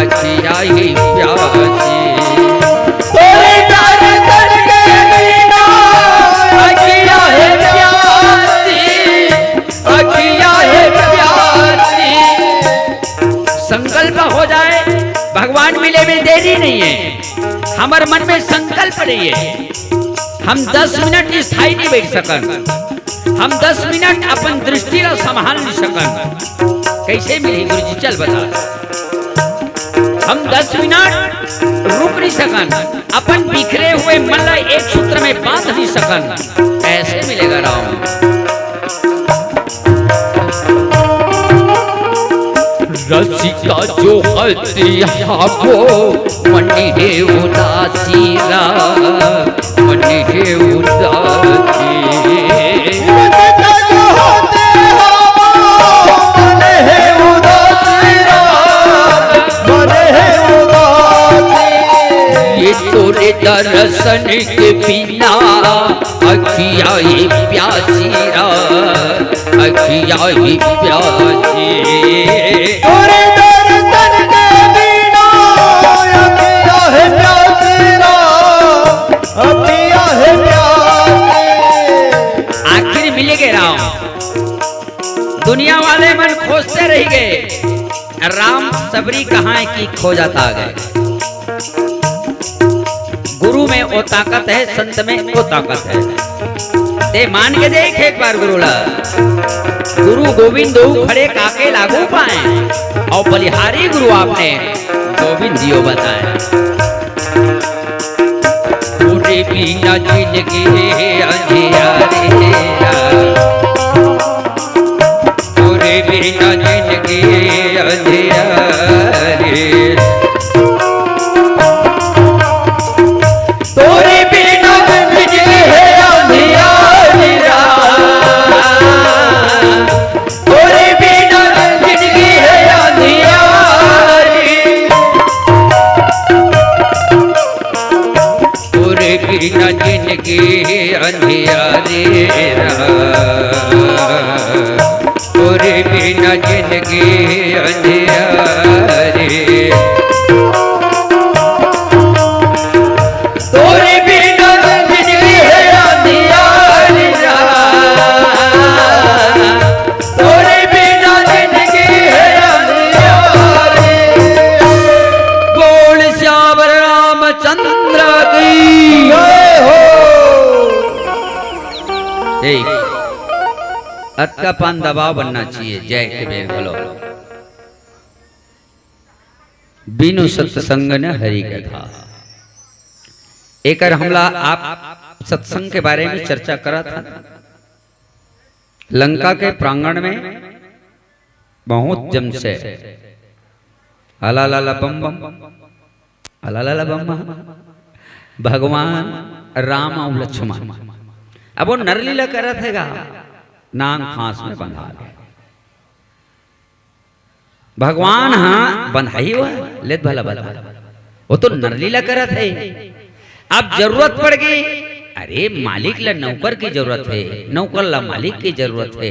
अखिया हे प्यासी। तोरे दर्शन के बिना अखिया हे प्यासी, अखिया हे प्यासी। संकल्प हो जाए, भगवान मिले में देरी नहीं है। हमर मन में संकल्प नहीं है, हम दस मिनट स्थायी नहीं बैठ सकन। हम दस मिनट अपन दृष्टि ला संभाल नहीं सकन। कैसे मिलही गुरुजी, चल बता। हम दस मिनट रुक नहीं सकन, अपन बिखरे हुए मन ला एक सूत्र में बांध नहीं सकन। कैसे मिलेगा राम? रसिका जोहत हावो मन हे उदासी रा, मन हे उदासी। रसिका जोहत हावो मन हे उदासी रा, मन हे उदासी। ये तोरे दर्शन के बिना अखिया हे प्यासी रा, अखिया हे प्यासी। तोरे दर्शन के बिना अखिया हे प्यासी रा, अखिया हे प्यासी। आखिर मिल गे राम, दुनिया वाले मन खोजते रह गे, राम सबरी कहाँ हे कि खोजत आ गे। गुरु में वो ताकत हे, संत में वो ताकत हे। ते मान के देख एक बार गुरु ला। गुरु गोविंद दो खड़े काके लागू पाए, अउ बलिहारी गुरु आपने गोविंद दियो बताए। तोरे बिना जिंदगी हे अंधियारी रा। तोरे बिना जिंदगी अंधियारी। तोरे बिना जिंदगी हे अंधियारी रा। तोरे बिना जिंदगी हे अंधियारी। तोरे बिना जिंदगी हे अंधियारी रा। अतका पान दबाव बनना चाहिए, जय के बेर घलो। बिनु सत्संग न हरि कथा। एकर हमला आप सत्संग के बारे में चर्चा करत हन। लंका के प्रांगण में बहुत जम से अला ला ला बम बम, अला ला ला बम बम, भगवान राम अउ लक्ष्मण। अब वो नरलीला करत हे गा, नांग फांस में बंधा गे। भगवान हा बंधाही हुआ, लेत भला बता, वो तो नरलीला करत हे। अब जरूरत पड़ गई, अरे मालिक ला नौकर की जरूरत हे, नौकर ला मालिक की जरूरत हे।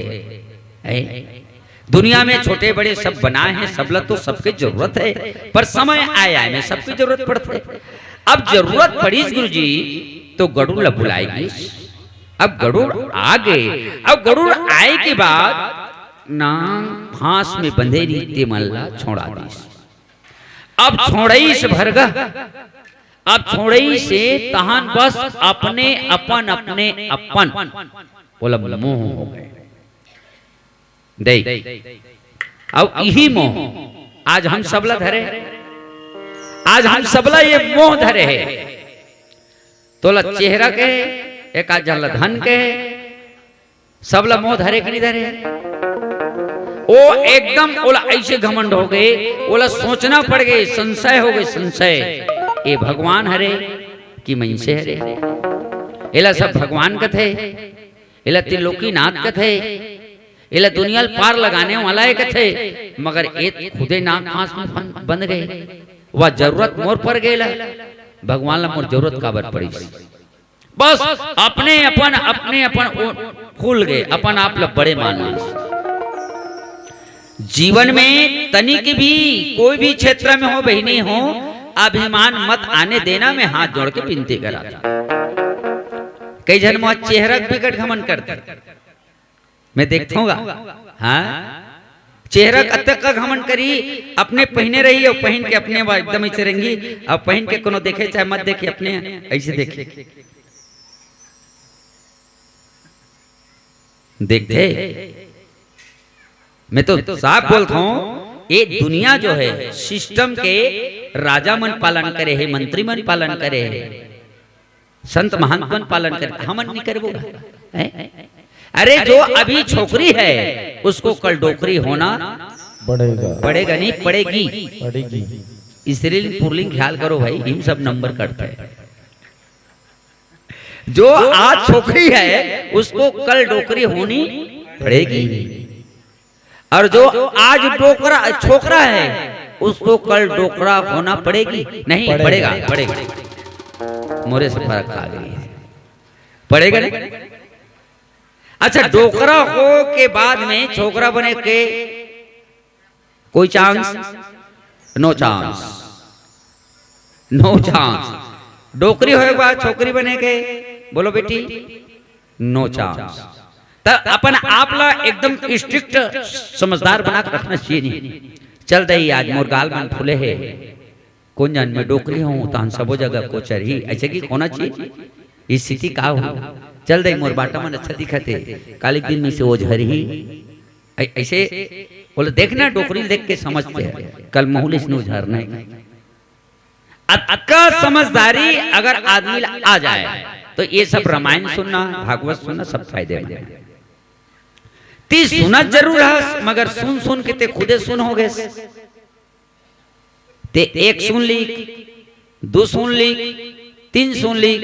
ए? दुनिया में छोटे बड़े सब बनाए हैं, सबला तो सबके जरूरत हे, पर समय आय आय में सबके जरूरत पड़थे। अब जरूरत पड़ीस गुरुजी, तो गरुड़ ला बुलाय गीस। अब गरुड़ आ गे, अब गरुड़ आय के बाद नांग फांस में बंधे रहिस ते मन ला छोड़ा दीस। अब छोड़ईस भरगा, अब छोड़ईस तहान बस अपने अपन, अपने अपन, ओला मोह हो गे। दे। अब इही मोह आज हम सबला धरे, आज हम सबला ये मोह धरे हे। तोला चेहरा के, एक आध झन ला धन के, सबला मोह धरे कि नहीं धरे? ओ एकदम ओला ऐसे घमंड हो गे, ओला सोचना पड़ गे, संशय हो गे, संशय। ए भगवान हरे कि मइनसे हरे? एला सब भगवान कथे, एला त्रिलोकीनाथ कथे, एला दुनिया ल पार लगाने वाला हे कथे, मगर ए खुदे नांग फांस में बन-, बंध गे। वह जरूरत मोर पर गेला, भगवान ला मोर जरूरत काबर पड़ीस? बस अपने अपन, अपने अपन ओ फूल गे, अपन आप ला बड़े मान लीस। जीवन में तनिक भी, कोई भी क्षेत्र में हो बहिनी हो, अभिमान मत आने देना, मैं हाथ जोड़ के विनती करा। कई झन मोर चेहरा के बिकट घमंड करथे, मैं देखथों गा। हाँ, चेहरा के अतका घमंड करी, अपने पहिने रही अउ पहिन के अपने बा एकदम ऐसे रेंगी, अउ पहिन के कोनो देखे चाहे मत देखे, अपने ऐसे देखे। देखथे, मैं तो साफ बोलथों, ये दुनिया जो है सिस्टम के राजा मन पालन करे हे, मंत्री मन पालन करे हे, संत महंत मन पालन करे, हमन नहीं करबो गा? हैं? अरे जो अभी छोकरी है उसको कल डोकरी होना पड़ेगा। पड़ेगा नहीं, पड़ेगी। पड़ेगी। स्त्रीलिंग पुल्लिंग ख्याल करो भाई, हम सब नंबर कटथे। जो आज छोकरी है उसको कल डोकरी होनी पड़ेगी, और जो आज डोकरा, छोकरा है, उसको कल डोकरा होना पड़ेगी। नहीं, पड़ेगा। पड़ेगा, पड़ेगा। मोरे से फरक खा गई है, पड़ेगा नहीं। अच्छा, डोकरा हो के बाद में छोकरा बने के कोई चांस? नो चांस, नो चांस। डोकरी होय के बाद छोकरी बने के, बोलो बेटी, नो चांस। त अपन आप ला एकदम स्ट्रिक्ट, समझदार बना के रखना चाहिए नहीं। चल दई, आज मोर गाल मन फूले हे, कोन जान मैं डोकरी हूँ, तहन सबो जगह कोचरही, ऐसे की होना चाहिए। स्थिति का हो? चल दई, मोर बाटा मन अच्छा दिखत हे, काली दिन में से ओझरही। ऐ-, ऐसे बोले, देखना, डोकरी देख के समझते हैं, कल महूल इसने उझरना है। अतका समझदारी अगर आदमी ला आ जाए, तो ये सब रामायण सुनना, भागवत सुनना, सब फायदेमंद है। ती सुनत जरूर हस, मगर सुन सुन के ते खुदे सुन हो गेस। ते एक सुन लीक, दू सुन लीक, तीन सुन लीक,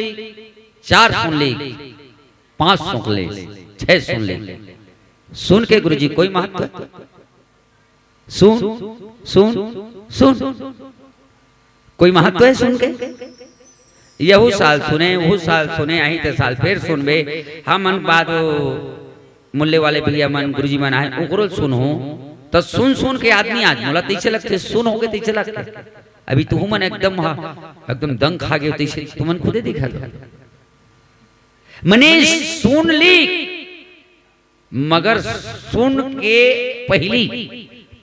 चार सुन लीक, पांच सुन लीक, छह सुन लीक। सुन के गुरुजी कोई महत्व है? सुन, सुन, सुन। कोई महत्व है सुन के? यहू साल सुने, वहू साल सुने, अही ते साल फेर सुनबे। हमन बाद वो मूल्य वाले भैया मन, गुरुजी मन आए, ओकरो सुनहूं, त सुन सुन के आदमी आज मोला तइसे लगथे, सुन होगे तइसे लगथे। अभी तुहू मन एकदम हा, एकदम दंग खा गे तइसे तुमन खुदे दिखत हो। मने सुन ली, मगर सुन के पहिली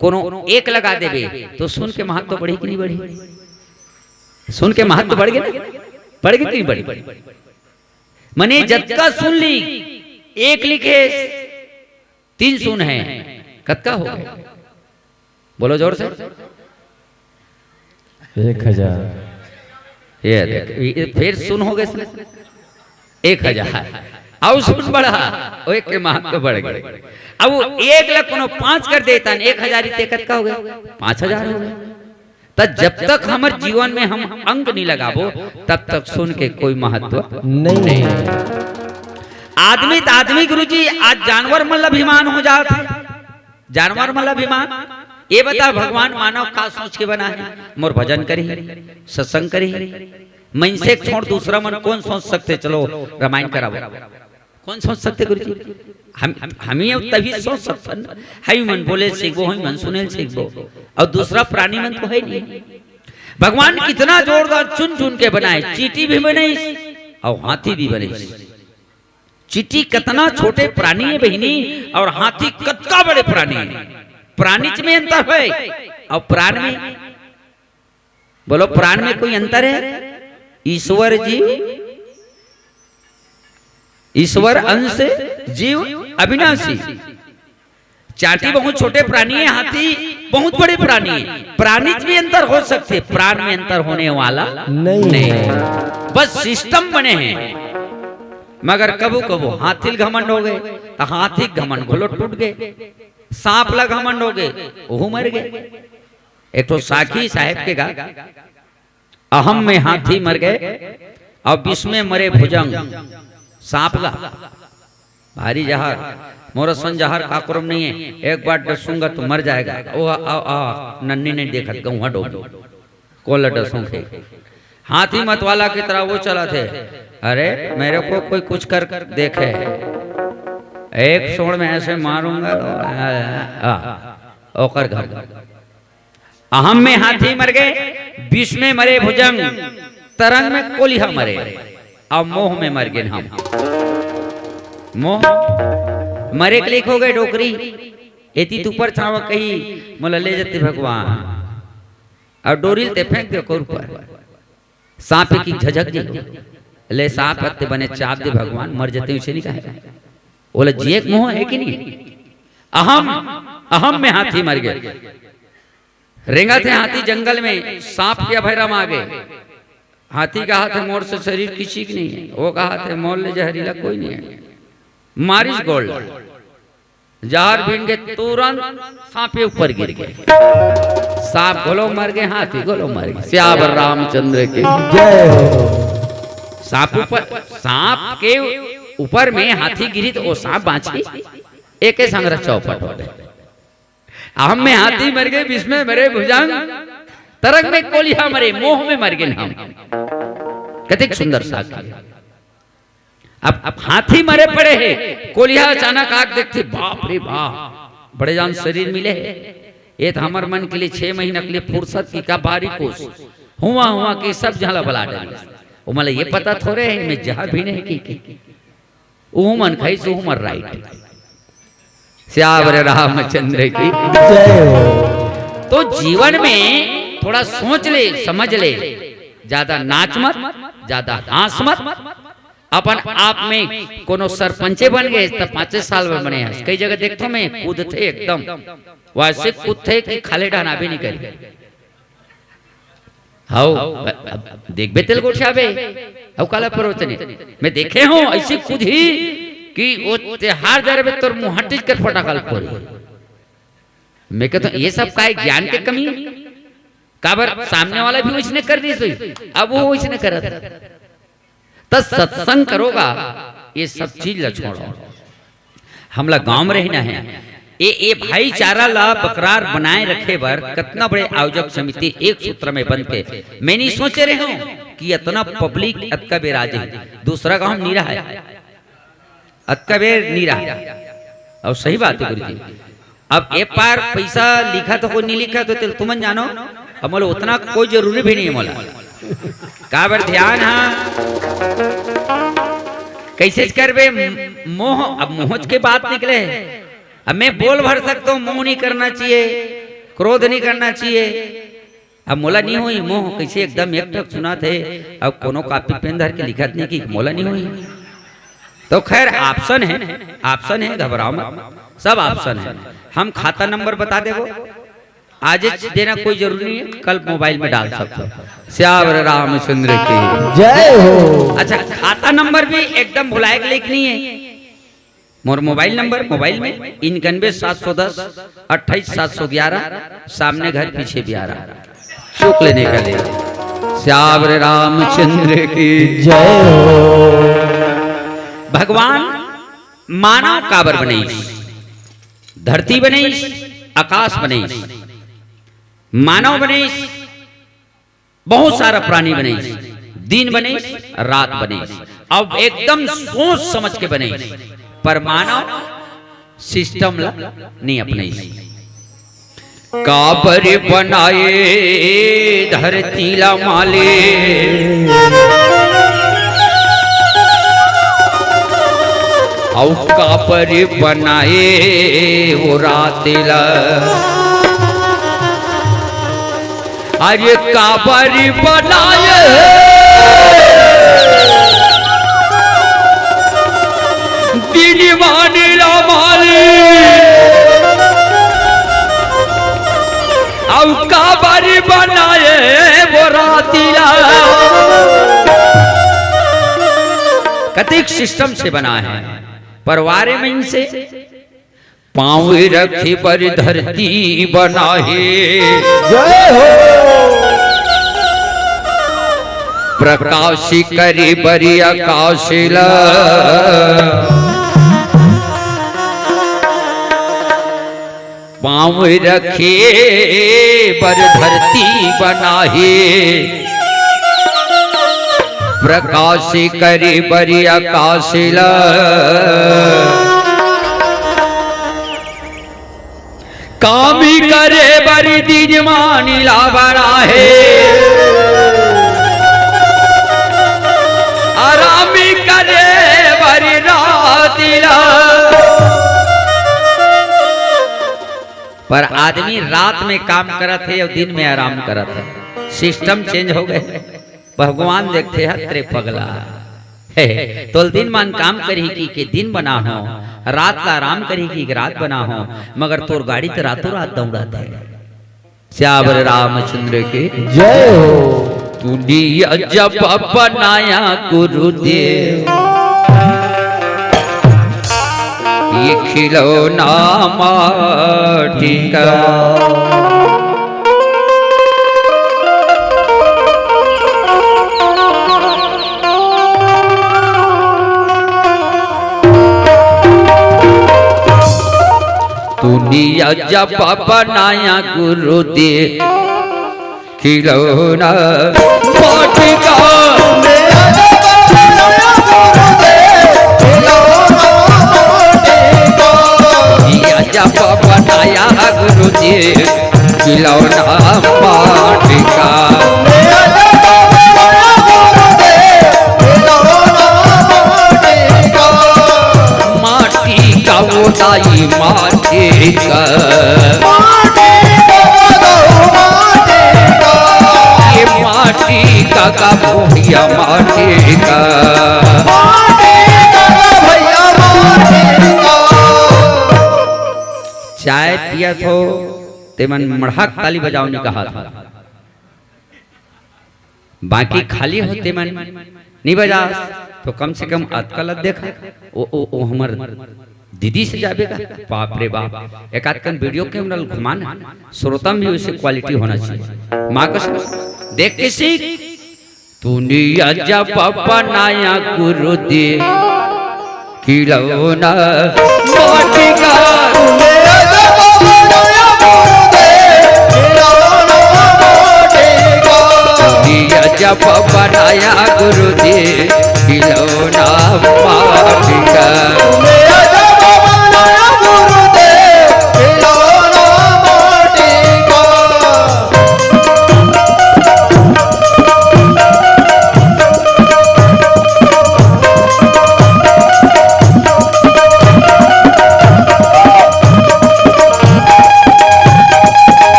कोनो एक लगा देबे, तो सुन के महत्व बढ़ी कि नहीं बढ़ी? सुन के महत्व बढ़ गे ना? बढ़ गे कि नहीं बढ़ गे? मने जतका सुन ली, एक लिखे, तीन शून्य हे, कतका हो गे? बोलो जोर से। एक हजार। ये देख, ये फिर शून्य हो गे इसमें। एक हजार। अउ शून्य बढ़ा, वो एक के महत्व बढ़ गे। अब वो एक ला कोनो पाँच कर देता न, एक हजार इत्ते कतका हो गे? पाँच हजार हो गे। त जब तक हमर जीवन में हम अंक नहीं लगाबो, तब तक शून्य के कोई महत्व नहीं। आदमी त आदमी गुरुजी, आज जानवर मन ला अभिमान हो जात हे। जानवर मन ला अभिमान। ये बता, भगवान मानव का सोच के बनाय हे? मोर भजन करही, सत्संग करही। मनसे के छोड़ दूसरा मन कोन सोच सकथे? चलो रामायण कराबो। कोन सोच सकथे गुरुजी? हम, हम ही तभी सोच सकथन। हम ही मन बोले सीखबो, हम ही मन सुने सीखबो। अउ दूसरा प्राणी मन तो हे नहीं। भगवान कितना जोरदार चुन चुन के बनाय, चींटी भी बनाइस अउ हाथी भी बनाइस। चींटी कतना छोटे प्राणी हे बहिनी, अउ हाथी कतका बड़े प्राणी हे। प्राणीच में अंतर हे अउ प्राण में, बोलो, प्राण में कोई अंतर हे? ईश्वर जीव, ईश्वर अंश, जीव अविनाशी। चांटी बहुत छोटे प्राणी हे, हाथी बहुत बड़े प्राणी हे। प्राणीच में अंतर हो सकथे, प्राण में अंतर होने वाला नहीं। नहीं। बस सिस्टम बने हे। मगर कभू कभू हाथी ल घमंड हो गे, त हाथी के घमंड घलो टूट गे। सांप ला घमंड हो गे, ओहू मर गे। एक ठो साखी साहेब के गा, अहम में हाथी मर गे, अउ विष में मरे भुजंग। सांप ला भारी जहर, मोर असन जहर काकरो म नइ हे, एक बार डसूंगा तो मर जाएगा। ओ आ, आ, आ, नन्नी नइ देखत, गउहा डोबे। कोन ला डसूं खे? हाथी मत वाला की तरह वो चलत हे। अरे, मेरे को कोई कुछ कर देखे, एक सूंड़ में ऐसे मारूंगा, आ, आ, ओकर घर। अहम में हाथी मर गे, विष में मरे भुजंग, तरंग में कोलिहा मरे, अउ मोह में मर गेन हम। मोह मरे के लेख हो गे डोकरी। एती त ऊपर छांव कही, मोला ले जते भगवान। अउ डोरी ल ते फेंक दे ओकर ऊपर। सांप की झझक जी, ले सांप हत्ते बने चाप दे भगवान, मर जते उसे नहीं कहे। ओला जिए के मोह हे कि नहीं? अहम, अहम में हाथी मर गे। रेंगत हे हाथी जंगल में, सांप के अभय रमा गे। हाथी कहाथे, मोर से शरीर किसी के नहीं हे। वो कहाथे, मोर ले जहरीला कोई नहीं हे। मारिस गोड़ ला। जहर बीन के तुरंत सांपे ऊपर गिर गे। सांप घलो मर गे, हाथी घलो मर गे। सियावर रामचंद्र की जय हो। सांप ऊपर, सांप के ऊपर में हाथी गिरी त ओ सांप बांचही? एके संग रह चौपट हो गे। अहम में हाथी मर गे, विष में मरे भुजंग, तरंग में कोलिहा मरे, मोह में मर गेन हम। कतेक सुंदर साखी। अब, अब हाथी मरे पड़े हे, कोलिहा अचानक आके देखथे, बाप रे बाप, बड़े जान शरीर मिले हे। ये त हमर मन के लिए छह महीना के लिए फुर्सत की का भारी कोस। हुआ हुआ कि सब झन ला बला डरिस। ओमन ला ये पता थोरे हे, मैं जहर भी नहीं की, की। उहू मन खाइस, उहू मन राइट। सियावर रामचंद्र की जय हो। तो जीवन में थोड़ा सोच ले, समझ ले, ज्यादा नाच मत, ज्यादा हाँस मत। अपन आप में कोनो सरपंचे बन गे त पाँचे साल में बने हस। कई जगह देखथों मैं, कूदथे एकदम, वैसे कूदथे कि खाले डहन आबे नहीं करी। हव, अब देखबे तेला गोठियाबे। अउ काला परोचने। मैं देखे हूँ ऐसी कूदही कि वो तेहार जरबे तोर मुहट्ठीच कर फटाका ल फोरही। मैं कहता हूँ, ये सब काय ज्ञान के कमी? काबर सामने वाला भी वैसने कर रही सोई, अब वो वैसने करत। त सत्संग करोगा, ये सब चीज ला छोड़ो। हमला गांव में रहना हे। ए, ए भाईचारा ला बकरार बनाए रखे बर कतना बड़े आयोजक समिति एक सूत्र में बंध के। मैं नहीं सोचे रहे हूँ कि अतना पब्लिक अतका बेर आ जाही। दूसरा गांव में नहीं रहा हे, अतका बेर नहीं रहा हे। अउ सही बात हे गुरु जी। अब ए पार पैसा लिखा तो कोई नहीं लिखा तो तेल तुमन जानो। अब मोला उतना कोई जरूरी भी नहीं हे मोला। काबर ध्यान हा कैसे करबे? मोह, अब मोह के बात निकले। अब मैं बोल भर सकता हूँ, मोह नहीं करना चाहिए, क्रोध नहीं करना चाहिए। अब मोला नहीं होई मोह, कैसे एकदम एक टक सुनात हे। अब कोनो कापी पेन धर के लिखत नहीं कि मोला नहीं होई। तो खैर, ऑप्शन है, ऑप्शन है, घबराओ मत, सब ऑप्शन है। हम खाता नंबर बता देबो, आज देना कोई जरूरी नहीं है, कल मोबाइल में डाल सकते हो। सियावर रामचंद्र की जय हो। अच्छा, खाता नंबर भी एकदम भुलाए के लायक नहीं है। मोर मोबाइल नंबर, मोबाइल में इक्यानवे सात सौ दस अट्ठाईस सात सौ ग्यारह, सामने घर पीछे प्यारा, चुक लेने का ले। सियावर रामचंद्र की जय हो। भगवान मानव काबर बनीस? धरती बनीस, आकाश बनीस, मानव बनीस, बहुत सारा प्राणी बनीस, दिन बनीस, रात बनीस, अब एकदम सोच समझ के बनीस, पर मानव सिस्टम ला नहीं अपनाइस। काबर बनाए धरती ला मालिक, अउ काबर बनाए वो रात ला। अरे काबर बनाए दिन मानी ला मालिक, अउ काबर बनाए वो राती ला। कतिक सिस्टम से बना है, परवारे में इनसे पाँव रखे बर धरती बनाहे। जय हो। प्रकाश करे बर आकाश ला। पाँव रखे बर धरती बनाहे। प्रकाश करे बर आकाश ला। काम करे बर दिन मानी ला बनाहे, आराम करे बर रात ला। पर आदमी रात में काम करत हे अउ दिन में आराम करत हे। सिस्टम चेंज हो गए। भगवान देखथे हत रे पगला। हे, तोल दिन मान काम करही कि के दिन बना हो, रात ला आराम करही कि के रात बना हो, मगर तोर गाड़ी त रातों रात दौड़त हे। सियावर रामचंद्र के जय हो। दुनिया जब बनाया गुरुदेव, ये खिलौना माटी का। दुनिया जब बनाया गुरुदेव, खिलौना माटी का। या जब बनाया गुरुदेव, खिलौना माटी का। माटी का वो दाई माटी का। ये माटी का, का भैया माटी का। चाय पियत हो, तेमन मड़हक ताली बजाओ, नहीं कहा था। बाकी खाली हो तेमन नहीं बजास, तो कम से कम अतका ल देखा। ओ, ओ, ओ, हमर दीदी से जाबे का? बाप रे बाप, एक आध कन वीडियो कैमरा ल घुमाना, श्रोता में भी वैसे क्वालिटी होना चाहिए। माँ कसम, देख के सीख। दुनिया जब बनाया गुरुदेव, खिलौना माटी का। दुनिया जब बनाया गुरुदेव, खिलौना माटी का।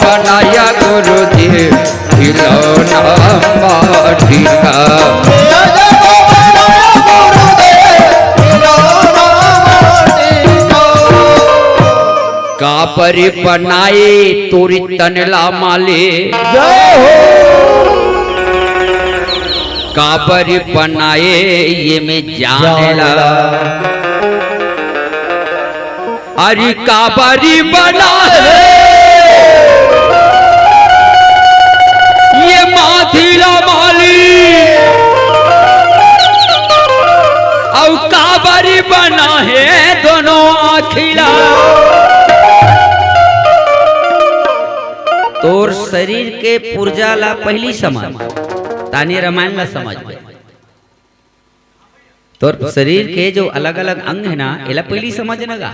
बनाया गुरुदेव खिलौना माटी का। काबर बनाए तोर तन ला माली। जय हो। काबर बनाए ये में जाने ला। अरे काबर बना हे ये माथी ला माली, अउ काबर बना हे दोनों आँखी ला। तोर शरीर के पुर्जा ला पहिली समझ, तानी रामायण ला समझ। तोर शरीर के जो अलग-अलग अंग हे ना, एला पहिली समझ ना गा,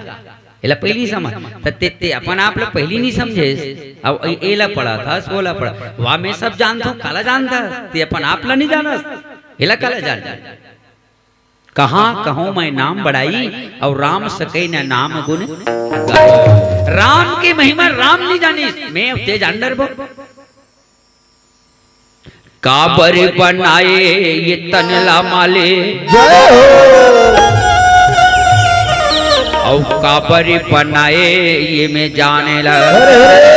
एला पहिली समझ। त ते, ते अपन आप ला पहिली नहीं समझेस, अब ए-, एला पढ़त हस, ओला पढ़त, वाह, मैं सब जानथों, काला जानथस, ते अपन आप ला नहीं जानस, एला काला जान। कहाँ कहूँ मैं नाम बड़ाई, अउ राम सके न नाम गुण गाई। राम के महिमा राम नहीं जानिस, मैं ते जान डरबो। काबर बनाए ये तन ला माले। जय हो। अउ काबर बनाए ये में जाने ला। अरे, अरे।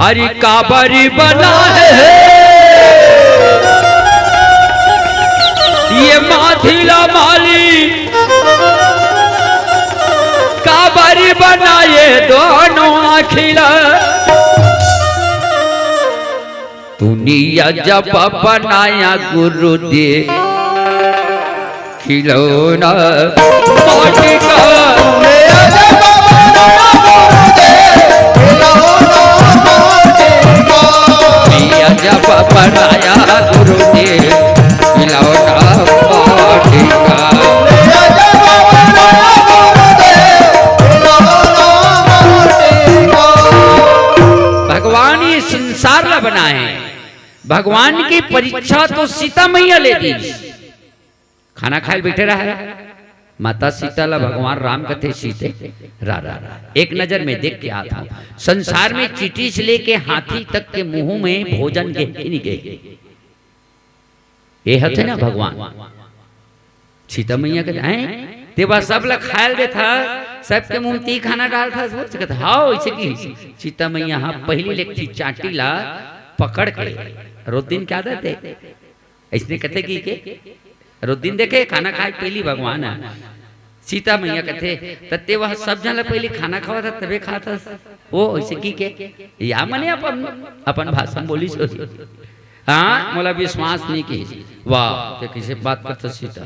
अरे काबर बनाए हे ये माथी ला माली। काबर बनाए दोनों आँखी ला। दुनिया जब बनाया गुरुदेव खिलौना माटी का। दुनिया जब बनाया गुरुदेव खिलौना माटी का। दुनिया जब बनाया गुरुदेव खिलौना माटी का। भगवान ये संसार ला बनाए, भगवान की परीक्षा तो सीता मैया ले दी। खाना खाए बैठे रहा, माता सीता ला भगवान राम कथे, सीते, रा, रा, रा। एक नजर में देख के आता, संसार में चींटी से लेके हाथी तक के मुंह में भोजन गे कि नहीं गे? ये हथे ना भगवान। सीता मैया कथे, "हैं? ते बा सब ला खायल देथस, सबके मुंह में ती खाना डालथस?" वो कथे, "हाँ, वैसे की।" सीता मैया हाँ, पहली लेकथी चांटी ला पकड़ के, रोज दिन क्या देते? ऐसने कथे कि के? रोज दिन देखे, खाना खाए पहली भगवान है। सीता मैया कथे, "त ते वह सब झन ला पहिली खाना खवाथस, तभे खाथस।" वो ऐसे की के? या मने अपन, अपन भाषा में बोली सो। हाँ, मोला विश्वास नहीं की। वाह, ते किसे बात करथस सीता?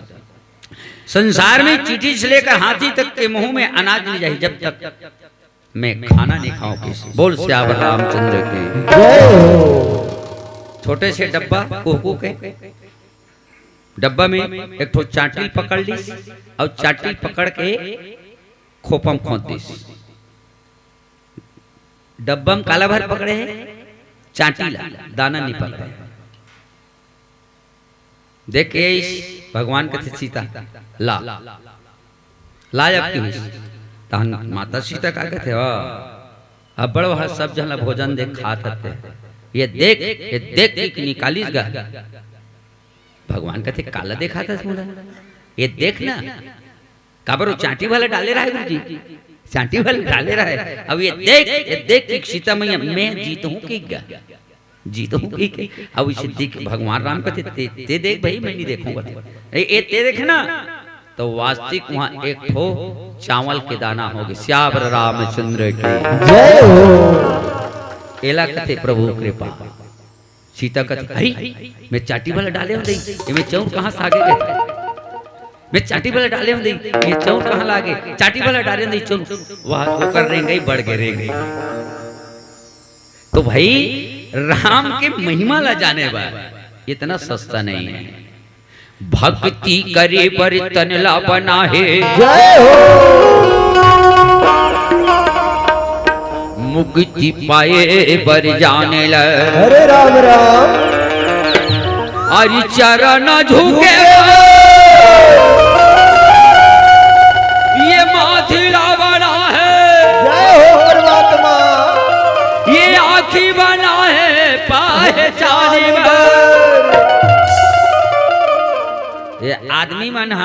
संसार में चींटी से लेकर हाथी तक के मुंह में अनाज नहीं जाही, जब तक मैं खाना नहीं खाऊं किसी। बोल सियावर रामचंद्र की। जय हो। छोटे से डब्बा, कुहकू के डब्बा में एक ठो चांटी पकड़ लीस, अउ चांटी पकड़ के खोपा म खोंद दिस। डब्बा म काला भर पकड़े हे? चांटी ला, दाना नहीं पकड़े। देख के आइस, भगवान कथे, "सीता, ला, ला अब," किहिस। तहन माता सीता का कथे, "हाँ, अब्बड़ वह सब झन ला भोजन दे खात हते। ये देख, ये देख के निकालिस गा।" भगवान कथे, "काला देखाथस मोला? ये देख ना।" काबर वो चांटी वाला डाले रहे गुरुजी, चांटी वाला डाले रहे। अब ये देख, ये देख कि सीता मैया, मैं जीत हूँ कि गा, जीत हूँ कि के। अब इसे देख, भगवान राम कथे, "ते, ते देख भाई, मैं नहीं देखूंगा।" ए, ए, ते देख ना, तो वास्तविक वहाँ एक ठो चावल के दाना होगे। सियावर रामचंद्र की जय हो। एला कथे प्रभु कृपा। सीता कथे, "हई, मैं चांटी वाला डाले हूँ दई, ये मैं चाउर कहाँ से आगे?" कथे, "मैं चांटी वाला डाले हूँ दई, ये चाउर कहाँ लागे? चांटी वाला डाले हूँ दई चाउर।" वह ओकर रेंगई बढ़ गे रेंगई। तो भाई, राम के महिमा ला जाने बर इतना सस्ता नहीं है। भक्ति करे बर तन ला बना हे। जय हो। मुक्ति पाए बर जाने ला। हरे राम राम। हरि चरण झुके। ये माथी ला बना हे। जय हो परमात्मा। ये आदमी मन ह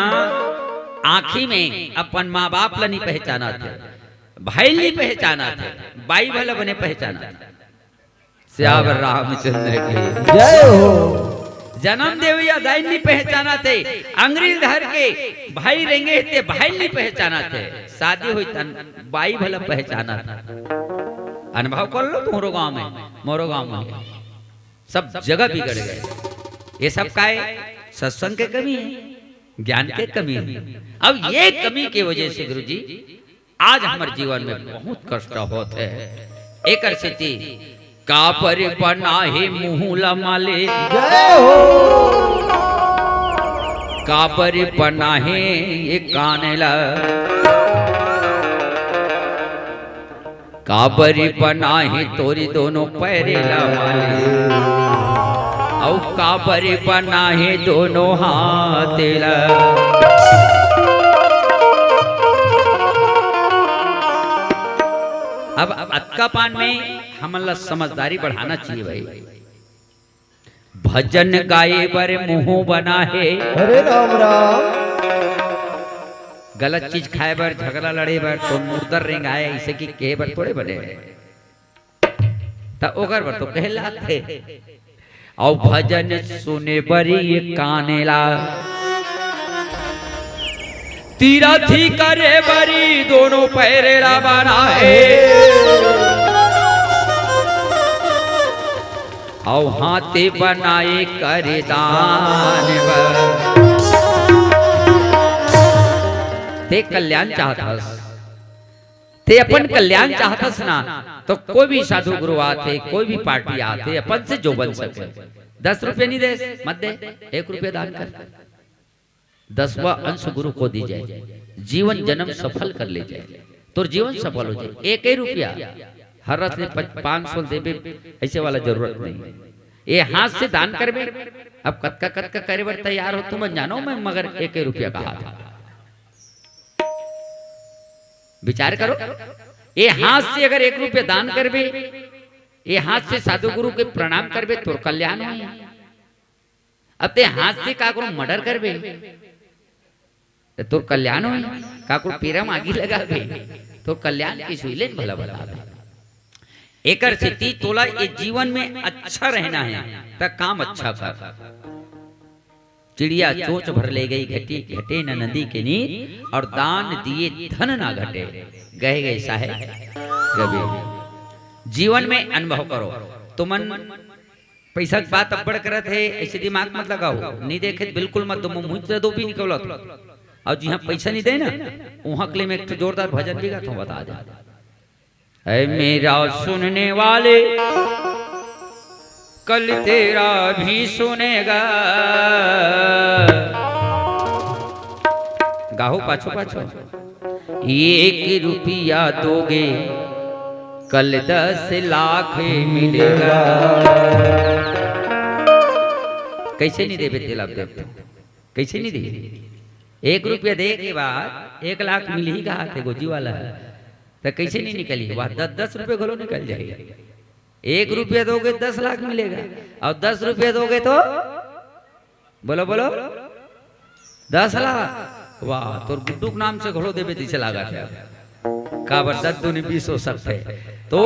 आँखी में अपन माँ बाप ला नहीं पहचानत हे, भाई ला नहीं पहचानत हे, बाई भला बने पहचानत हे। सियावर रामचंद्र की जय हो। जन्म देवइया दाई ला नहीं पहचानत हे, अंगरी धर के भाई रेंगे हे ते भाई ला नहीं पहचानत हे। शादी होई तन बाई भला पहचानत हे। अनुभव कर लो तुम्हरो गांव में, मोरो गांव में। सब जगह बिगड़ गए। ये सब का है? सत्संग के कमी है, ज्ञान के कमी है। अब ये कमी के वजह से गुरु जी आज हमर जीवन में बहुत कष्ट होत है। एकर सेती काबर बनाहे मुँह ला माले, जय हो। काबर बनाहे ये कान ला, काबर बनाहे तोरी दोनों पैरे ला माले, अउ काबर बनाहे दोनों हाथ ला। अब अतका पान में हमन ला समझदारी बढ़ाना चाहिए भाई। भजन गाए बर मुँह बनाहे। अरे राम राम। गलत चीज खाए बर, झगड़ा लड़े बर, तो मुर्दर रेंगाए, इसे की कहे बर थोड़े बने। त ओकर बर तो कहे लागथे। अउ भजन सुने बर ये कान ला, तीरथी करे बर ये दोनों पैरे ला बनाहे। अउ हाथे बनाए करे दान बर। ते कल्याण चाहत हस, ते अपन कल्याण चाहत हस ना, तो कोई भी साधु गुरु आथे, कोई भी पार्टी आथे, अपन से जो बन सके। दस रुपये नहीं दे, मत दे, एक रुपये दान कर। दसवाँ अंश गुरु को दी जाए, जीवन जन्म सफल कर ले जाए, तोर जीवन सफल हो जाए। एक ही रुपया हर रथ में पच-, पाँच सौ देबे, ऐसे वाला जरूरत नहीं है। ये हाथ से दान करबे, अब कतका कतका करे बर तैयार हो तुमन जानो, मैं मगर एक ही रुपया का हाथ। विचार करो, ये हाथ से अगर एक रुपया दान करबे, ये हाथ से साधु गुरु के प्रणाम करबे, तोर कल्याण होही। अब ते हाथ से काकरो मर्डर करबे, त तोर कल्याण होही। काकरो पीरा म आगी लगाबे, तोर कल्याण के सुइलेन भला बता दे। एकर सेती तोला ये जीवन में अच्छा रहना है, त काम अच्छा कर। चिड़िया चोंच भर ले गई घटी, घटे न नदी के नीर, और दान दिए धन ना घटे, गए गए साहे गबे। जीवन में अनुभव करो, तुमन पैसा के बात अब्बड़ करत हे, ऐसे दिमाग मत लगाओ। नहीं देखे त बिल्कुल मत दो, मुँह से दो भी निकलत। और जिहाँ पैसा नहीं दे ना, वहाँ के लिए मैं एक ठो जोरदार भजन भी गाता हूँ, बता दे। ऐ मेरा सुनने वाले, कल तेरा भी सुनेगा। गाहो पाछो पाछो। एक रुपया दोगे, कल दस लाख मिलेगा। कैसे नहीं देबे तेला अब देख तो? कैसे नहीं देबे? एक रुपया दे के बाद एक लाख मिलही कहा थे गोजी वाला है, तो कैसे नहीं निकली? वह दस दस रुपये घलो निकल जाएगी। एक रुपया दोगे दस लाख मिलेगा, और दस रुपया दोगे तो बोलो, बोलो, दस लाख। वाह, तोर गुड्डू के नाम से घलो देबे तइसे लागत हे। काबर दस दूनी बीस हो सकथे। तो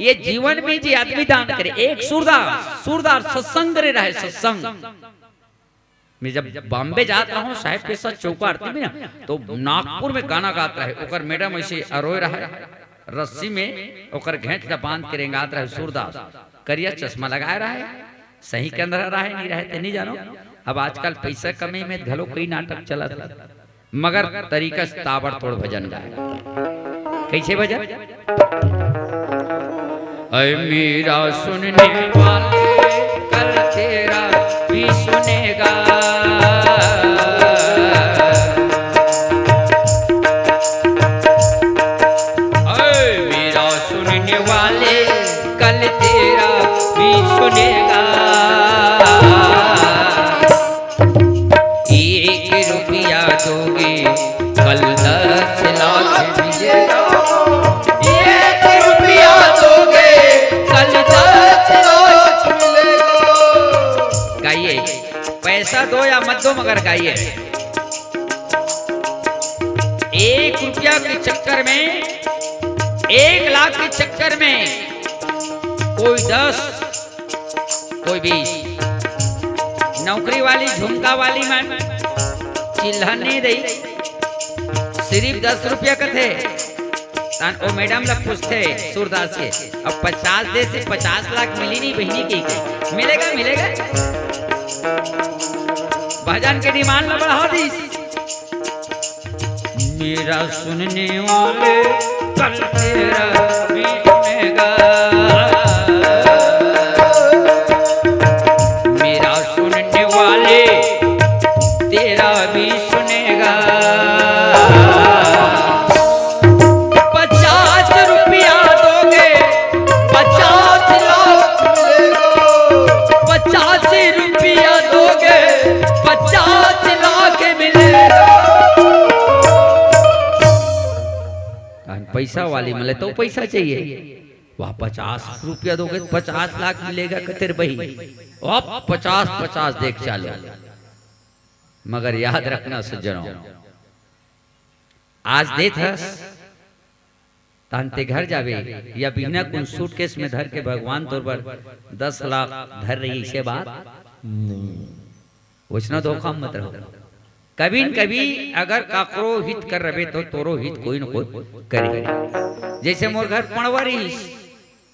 ये जीवन में जे आदमी दान करे, एक सूरदास, सूरदास सत्संग करे रहे, सत्संग। मैं जब बॉम्बे जात रहूं, साहेब के साथ चौका आरती में ना, तो नागपुर में गाना गात रहे, ओकर मैडम ऐसे अरोए रहे, रस्सी में ओकर घेंच ला बांध के रेंगात रहे सूरदास, करिया चश्मा लगाए रहे, सही के अंदर रहे, नहीं रहे ते नहीं जानो। अब आजकल पैसा कमे में घलो कई नाटक चलत हे, मगर तरीका से ताबड़तोड़ भजन गाए। कैसे भजन? ऐ मेरा सुनने वाले, कल तेरा भी सुनेगा। ऐ मेरा सुनने वाले, कल तेरा भी सुनेगा। एक रुपया दोगे, कल दस लाख मिलेगा। एक रुपया दोगे, कल दस लाख मिलेगा। गाइए, पैसा दो या मत तो मगर गाइए, एक रुपया के चक्कर में, एक लाख के चक्कर में कोई दस, कोई बीस। नौकरी वाली, झुमका वाली मन चिल्हन नहीं दई, सिर्फ दस रुपया कथे। तन ओ मैडम ला पूछथे सूरदास के, "अब पचास दे से पचास लाख मिली नहीं बहिनी?" के मिलेगा, मिलेगा। भजन के डिमांड ला बढ़ा दी। मेरा सुनने वाले कल तेरा भी सुनेगा। मेरा सुनने वाले तेरा भी सुनेगा। पचास रुपया दोगे, पचास लाख मिलेगा। पचास रुपया दोगे, पचास लाख मिलेगा। अन पैसा वाली मिले तो पैसा चाहिए। वाह, पचास रुपया दोगे, पचास लाख मिलेगा कथे रे बही। अब पचास पचास देख चालो। मगर याद रखना सज्जनों, आज देत हस, तहन ते घर जाबे या बिहना कुन सूटकेस में धर के भगवान तोर बर दस लाख धर रही, इसे बात नहीं। वइसना धोखा मत रहो। कभी न कभी अगर काकरो हित कर रबे तो तोरो हित कोई न कोई करे। जैसे मोर घर पड़वा रहिस,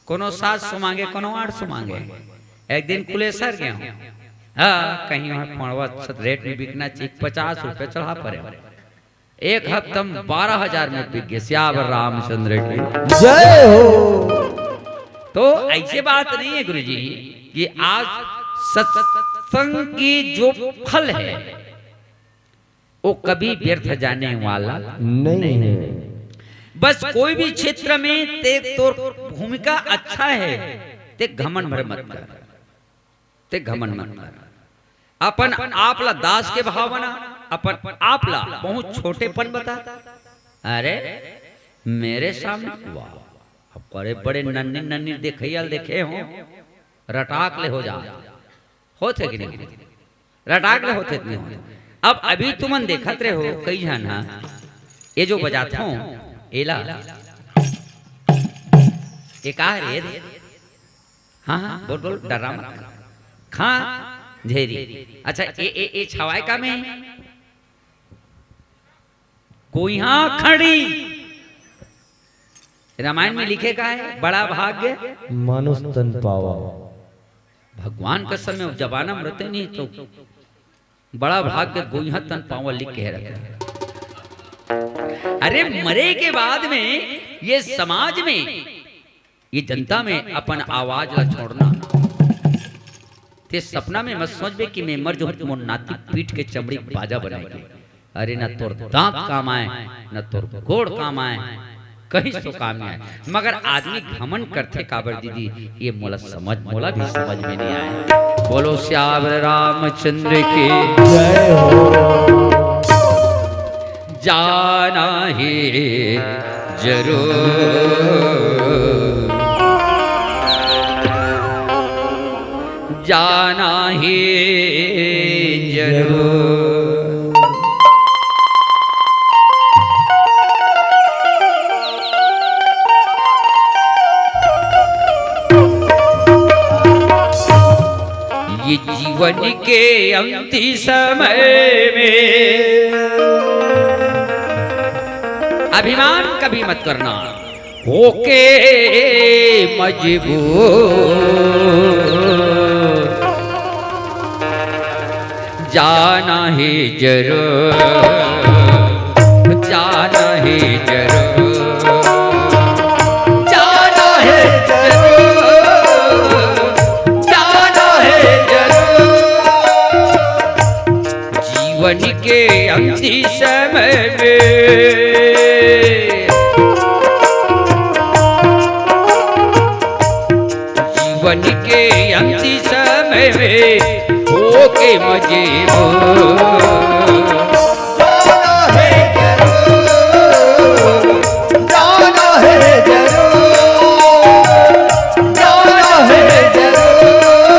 कोनो सात सौ मांगे, कोनो आठ सौ मांगे। एक दिन कुलेसर गए हूँ, हाँ, कहीं वहाँ पड़वा रेट में बिकना चाहिए, पचास रुपये चढ़ा पड़े हो। एक हफ्ता में बारह हजार में बिक गए। सियावर रामचंद्र की जय हो। तो ऐसे बात नहीं है गुरुजी, कि आज सत्संग की जो फल है वो कभी व्यर्थ जाने वाला नहीं है। बस कोई भी क्षेत्र में ते तोर भूमिका अच्छा है, ते घमंड भर मत कर, ते घमंड मत कर। अपन आप ला दास के भावना, अपन आप ला बहुत छोटेपन बता। अरे मेरे सामने, वाह, अब बड़े बड़े नन्नी नन्नी देखैया देखे हो, रटाक ले हो जा, होथे कि नहीं? रटाक ले होथे कि नहीं होथे? अब अभी तुमन देखत रहे हो कई झन हा, ये जो बजात हो, एला, ये का रे? हाँ, हाँ, बोल, बोल, डरा मत। खा, झेरी। अच्छा, ए, ए, ए छवाय का में? कोइहा खड़ी। रामायण में लिखे का है? बड़ा भाग्य मानुष तन पावा। भगवान का समय जमाना में रहते नहीं तो बड़ा भाग्य गोइहा तन पावा लिख के रखे। अरे, मरे के बाद में ये समाज में, ये जनता में अपन आवाज ला छोड़ना। ते सपना में मत सोचबे कि मैं मर जाऊं तो मोर नाती पीट के चमड़ी बाजा बनाएगी। अरे, न तोर दांत काम आए, न तोर गोड़ काम आए, कहीं तो काम नहीं आए। मगर आदमी घमंड करथे काबर दीदी, ये मोला समझ, मोला भी समझ में नहीं आए। बोलो सियावर रामचंद्र की जय हो। जाना ही जरूर, जाना ही जरूर। ये जीवन के अंतिम समय में अभिमान कभी मत करना, होके मजबूर जाना ही जरूर, जाना ही जरूर, जाना ही जरूर, जाना ही जरूर। जीवन के अंतिम समय में, जीवन के अंतिम समय में होके मजबूर। जाना है जरूर, जाना है जरूर, जाना है जरूर,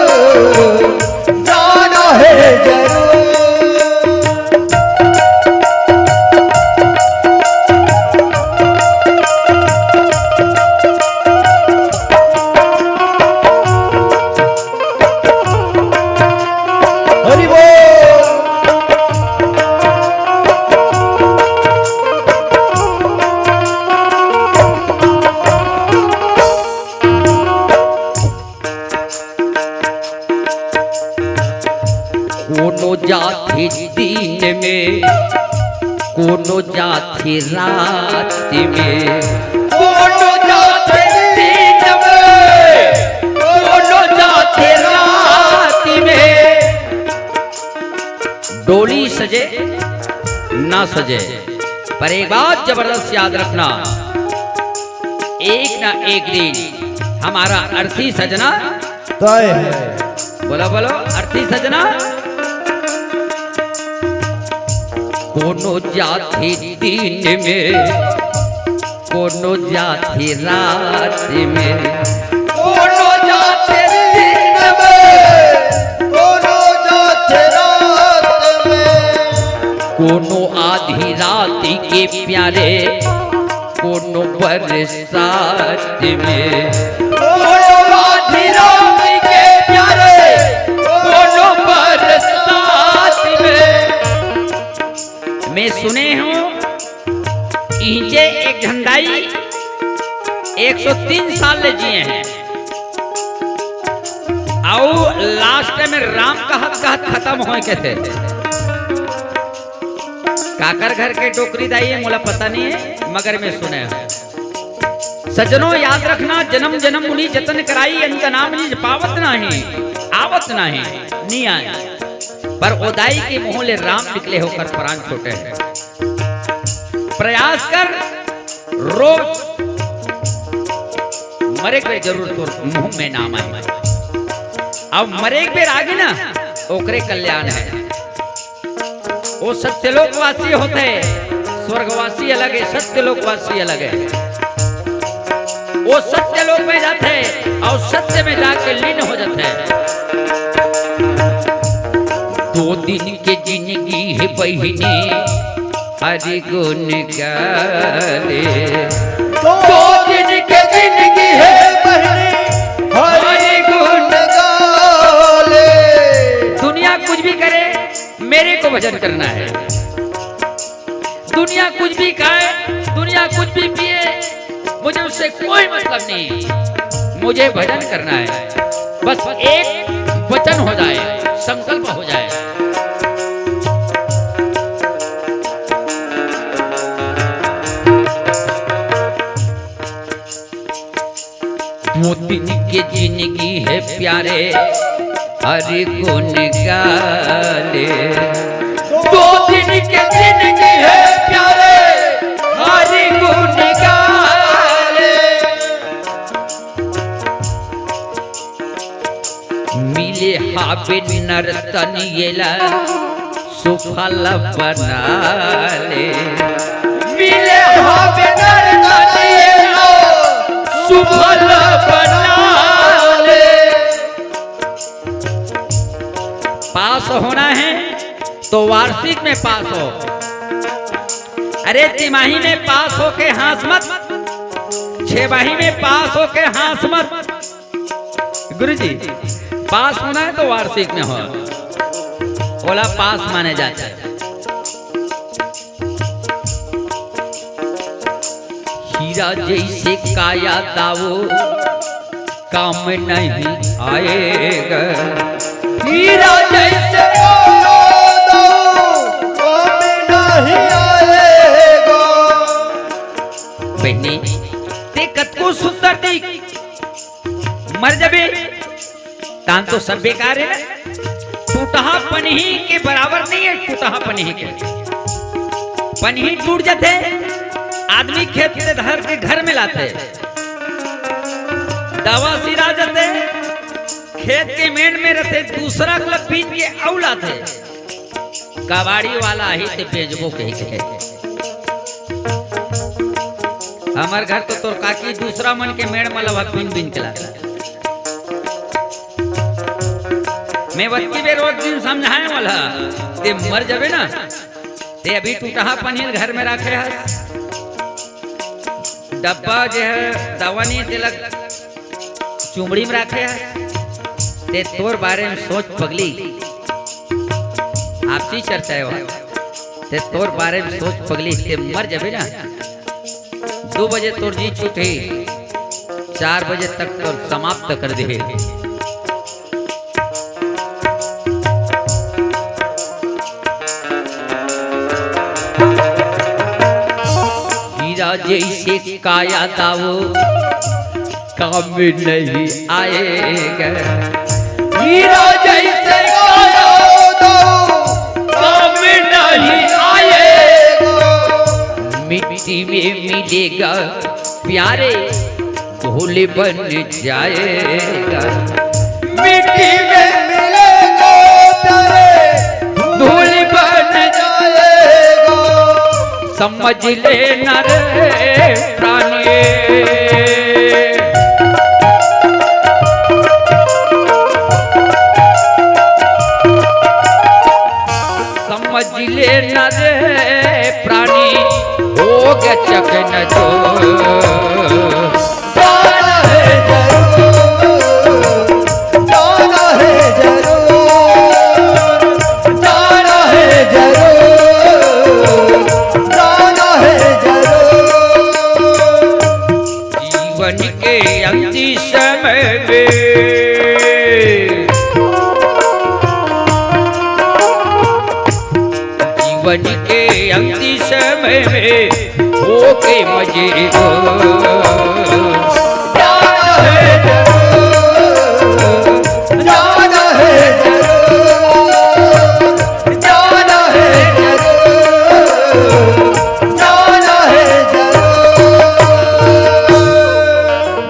जाना है जरूर। कोनो जाथे रात में, कोनो जाथे दिन में, कोनो जाथे रात में। डोली सजे ना सजे, पर एक बात जबरदस्त याद रखना, एक ना एक दिन हमारा अर्थी सजना तय है। बोलो बोलो, अर्थी सजना। कोनो जाथे दिन में, कोनो जाथे रात में, कोनो जाथे दिन में, कोनो जाथे रात में, कोनो आधी रात के प्यारे, कोनो बरसात में, कोनो आधी रात के प्यारे, कोनो बरसात में। मैं सुने हूँ, इहिंचे एक झन दाई एक सौ तीन साल ले जिए हैं, अउ last में राम कहत कहत खतम होय के थे। काकर घर के डोकरी दाई है, मोला पता नहीं है, मगर मैं सुने हूँ। सज्जनों, याद रखना, जन्म जन्म मुनि जतन कराई, अंत नाम निज पावत नाही, आवत नाही, नी आए। पर ओ दाई के मुंह ले राम निकले होकर प्राण छूटे हैं। प्रयास कर, रोज मरे के जरूर तोर मुंह में नाम आए। अब मरे के बेर आगे ना, ओकरे कल्याण है। वो सत्यलोकवासी होते, स्वर्गवासी अलग है, सत्यलोकवासी अलग है। वो सत्यलोक में जाते और सत्य में जाके लीन हो जाते। दो दिन के जिंदगी है बहिनी, हरि गुण गाले। दो दिन के जिंदगी है बहिनी, हरि गुण गाले। दुनिया कुछ भी करे, मेरे को भजन करना है। दुनिया कुछ भी खाए, दुनिया कुछ भी पिए, मुझे उससे कोई मतलब नहीं। मुझे भजन करना है, बस एक वचन हो जाए, संकल्प हो जाए। दो दिन के जिंदगी है प्यारे, हरि गुण गाले। दो दिन के जिंदगी है प्यारे, हरि गुण गाले। मिले हाबे नर तन येला सुफल बना ले। मिले हाबे नर तन येला सुफल बना ले। पास होना है तो वार्षिक में पास हो। अरे, तिमाही में पास होके हाँस मत, छमाही में पास होके हाँस मत। गुरुजी, पास होना है तो वार्षिक में हो, ओला पास माने जाता है। हीरा जैसे काया दाऊ काम नहीं आएगा। हीरा जैसे काया दाऊ काम नहीं आएगा। बहिनी, ते कतको सुंदर दिख, मर जबे, तान तो सब बेकार है ना। टूटहा पनही के बराबर नहीं है, टूटहा पनही के। पनही टूट जाते, आदमी खेत से धर के घर में लाते, दवा सिरा जाते, खेत के मेड़ में रहते, दूसरा कला बीन के अउ लाते। कबाड़ी वाला ही ते बेचबो कह के। हमर घर तो तोर काकी दूसरा मन के मेड़ में लवा बीन बीन के लाता। मैं बत्ती बेर वक्त दिन समझाए वाला, ते मर जाबे ना, ते अभी टूटहा पनीर घर में रखे हस, डब्बा जे है दवा नहीं, ते लग चुमड़ी में रखे हस, ते तोर बारे में सोच पगली, आपसी चर्चा है वहाँ, ते तोर बारे में सोच पगली, ते मर जाबे ना, दो बजे तोर जी छूटही, चार बजे तक तोर समाप्त कर दे। जैसे काया था वो काम नहीं आएगा। हीरा जैसे काया था वो काम नहीं आएगा। मिट्टी में मिलेगा प्यारे, धूल बन जाएगा। मिट्टी में मिलेगा प्यारे, धूल बन जाएगा। समझ लेना रे प्राणी, समझ लेना रे प्राणी, हो गया चकनाचूर। जाना है जरूर, जाना है जरूर, जाना है जरूर, जाना है जरूर। जीवन के अंतिम समय में, जीवन के अंतिम समय में होके मजे को जाना है जरूर, जाना है जरूर, जाना है जरूर, जाना है जरूर।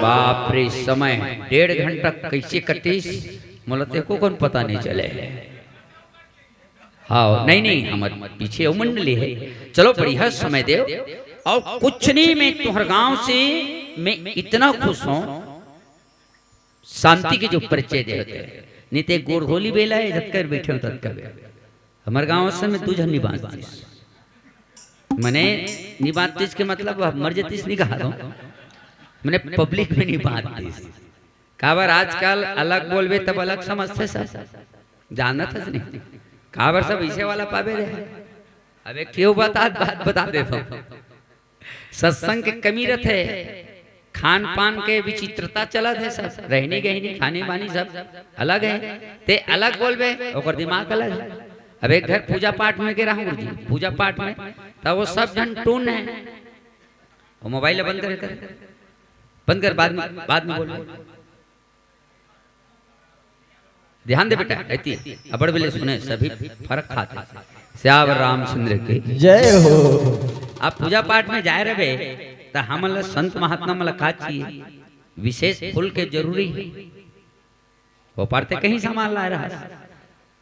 बाप रे, समय डेढ़ घंटा कैसे कटिस, मोला तेको कोन पता नहीं चले। हाँ, नहीं, नहीं, हमर पीछे अउ मंडली है। चलो, बढ़िया समय देव। अउ कुछ नहीं, मैं तुहर गांव से, मैं इतना खुश हूँ, शांति के जो परिचय देवत हे। नहीं ते गोरधोली बेला है, जतका बेर बैठे हो, ततका बेर। हमर गांव से मैं दू झन निबांचतीस। मने निबांचतीस के मतलब, अब मर जतीस नहीं कहा दो। मने पब्लिक में निबांचतीस। काबर आजकल अलग बोलबे तब अलग समझथे सब। जानत हस नहीं? काबर सब इसे वाला पाबे रे। अब एक ठेव बता, बात बता देथों। सत्संग के कमी रथे, खान पान के विचित्रता चलत हे सब, रहनी गहनी, खानी बानी सब अलग हे। ते अलग बोलबे, ओकर दिमाग अलग हे। अब एक घर पूजा पाठ में गे रहूं गुरुजी, पूजा पाठ में, त वो सब झन टून हे। वो मोबाइल ला बंद कर, कर, बंद कर, बाद में, बाद में बोल। ध्यान दे बेटा, एती अबड़ बेले सुने, सभी फरक खाथे। सियावर रामचंद्र के जय हो। आप पूजा पाठ में जाए रहे, त हमन ला संत महात्मा मन ला का चाहिए? विशेष फूल के जरूरी हे। वो पर ते कहीं सामान लाए रहा,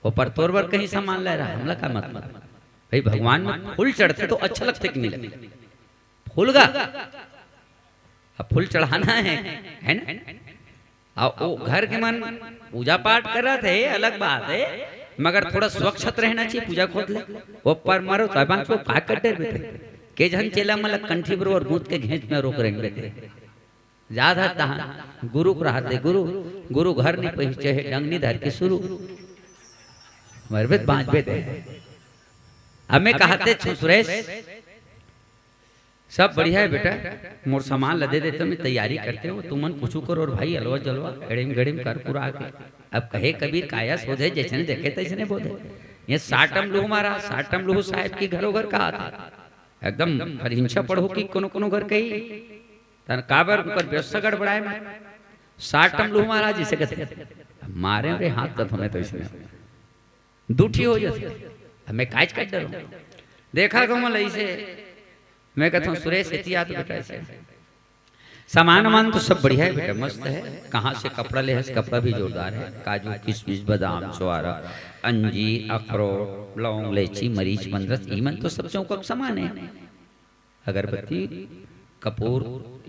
वो पर तोर बर कहीं सामान लाए रहा, हमला का मतलब? भाई, भगवान में फूल चढ़थे तो अच्छा लगथे कि नहीं लगथे? फूल गा, अब फूल चढ़ाना हे, है ना? अउ वो घर के मन पूजा पाठ करत हे, अलग बात हे, मगर थोड़ा स्वच्छ रहना चाहिए पूजा खोत ले। वो पर मरो तो बांच को का कर डर बेटे? के झन चेला मन ला कंठी बरोबर गूंथ के घेंच में रोक रहे बेटे। जात हस तहां गुरु को रहत दे, गुरु, गुरु घर नहीं पहुंचे हे, डंग नहीं धर के शुरू। मरबे त बांचबे ते। अब मैं कहते छु सुरेश, सब बढ़िया हे बेटा, मोर सामान ला दे देते, मैं तैयारी करते हो, तुमन कुछ करो और भाई, अलवा जलवा, एड़िम गड़िम कर पुरा के। अब कहे कबीर, काया सोधे, जैसने देखे तैसने बोधे। ये साटम लूह महाराज, साटम लूह साहेब की घरों घर कहाथे। एकदम हरिंछा पड़हू की कोनो कोनो घर कही। तन काबर उनकर व्यवस्था गड़बड़ाए में। साटम लूह महाराज इसे कथे। अब मारे रे हाथ कथों में तो इसमें। दू ठी हो जाथे। अब मैं काज कर डरूं। देखा तो मैं लइसे, मैं कहता हूँ, सुरेश, एती आ तो बेटा ऐसे। सामान वामान तो सब बढ़िया हे बेटा, मस्त हे। कहाँ से कपड़ा ले हस? कपड़ा भी जोरदार हे। काजू, किशमिश, बादाम, छुहारा, अंजीर, अखरोट, लौंग, इलायची, मरीच, मंदरस, ई मन तो सब चौका के सामान हे। अगरबत्ती, कपूर,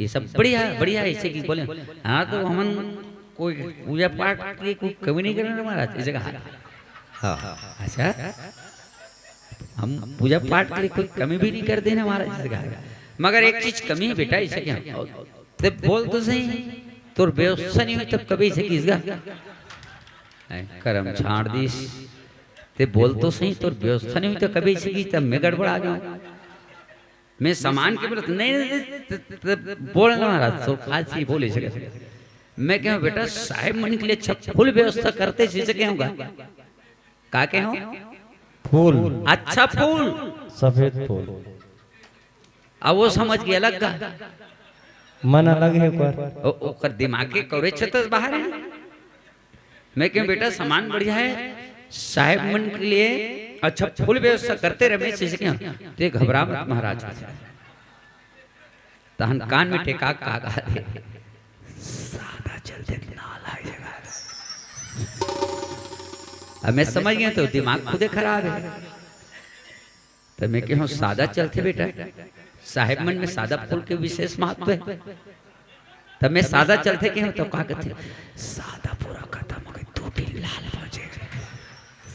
ये सब बढ़िया, बढ़िया हे, ऐसे कि बोले। हाँ, तो हमन कोई पूजा पाठ के कोई कमी नहीं करना महाराज, इसे कहा। हाँ, अच्छा, हम पूजा पाठ के लिए कोई कमी भी नहीं कर देना महाराज, इसे कहा। मगर एक चीज कमी हे बेटा, इसे क्या? ते बोल तो सही, तोर व्यवस्था नहीं होय तब कबे इसे किसका? हैं, करम छाड़ दिस। ते बोल तो सही, तोर व्यवस्था नहीं होय तब कबे इसे किस, तब मैं गड़बड़ा गया हूँ। मैं सामान के बोलत, नहीं, नहीं, नहीं, त-, त-, बोल ना महाराज, तो खास ही बोले सके। मैं कहूँ, बेटा, साहेब मन के लिए अच्छा फूल व्यवस्था करते, इसे कहूँगा। का कहूँ? फूल। अच्छा फूल। सफेद फूल। अब वो समझ गया अलग का। मन अलग है ओकर। ओ-, ओकर दिमाग के कवरेज छतस बाहर है। मैं कहें, "बेटा, सामान बढ़िया है, साहेब मन के लिए अच्छा फुल व्यवस्था करते रहे।" मैं शिष्य के, "ते घबरा मत महाराज।" तहन कान में टेका का गा दे, "सादा चलथे, नालायक जगह।" अब मैं समझ गया, तो दिमाग खुदे खराब है। त मैं कहूँ, "सादा चलथे बेटा, साहेब मन में सादा फूल के विशेष महत्व है।" त मैं सादा चलथे कहूँ, तो का कहथे, "सादा पूरा खत्म हो गए, दू ठी लाल बचे।"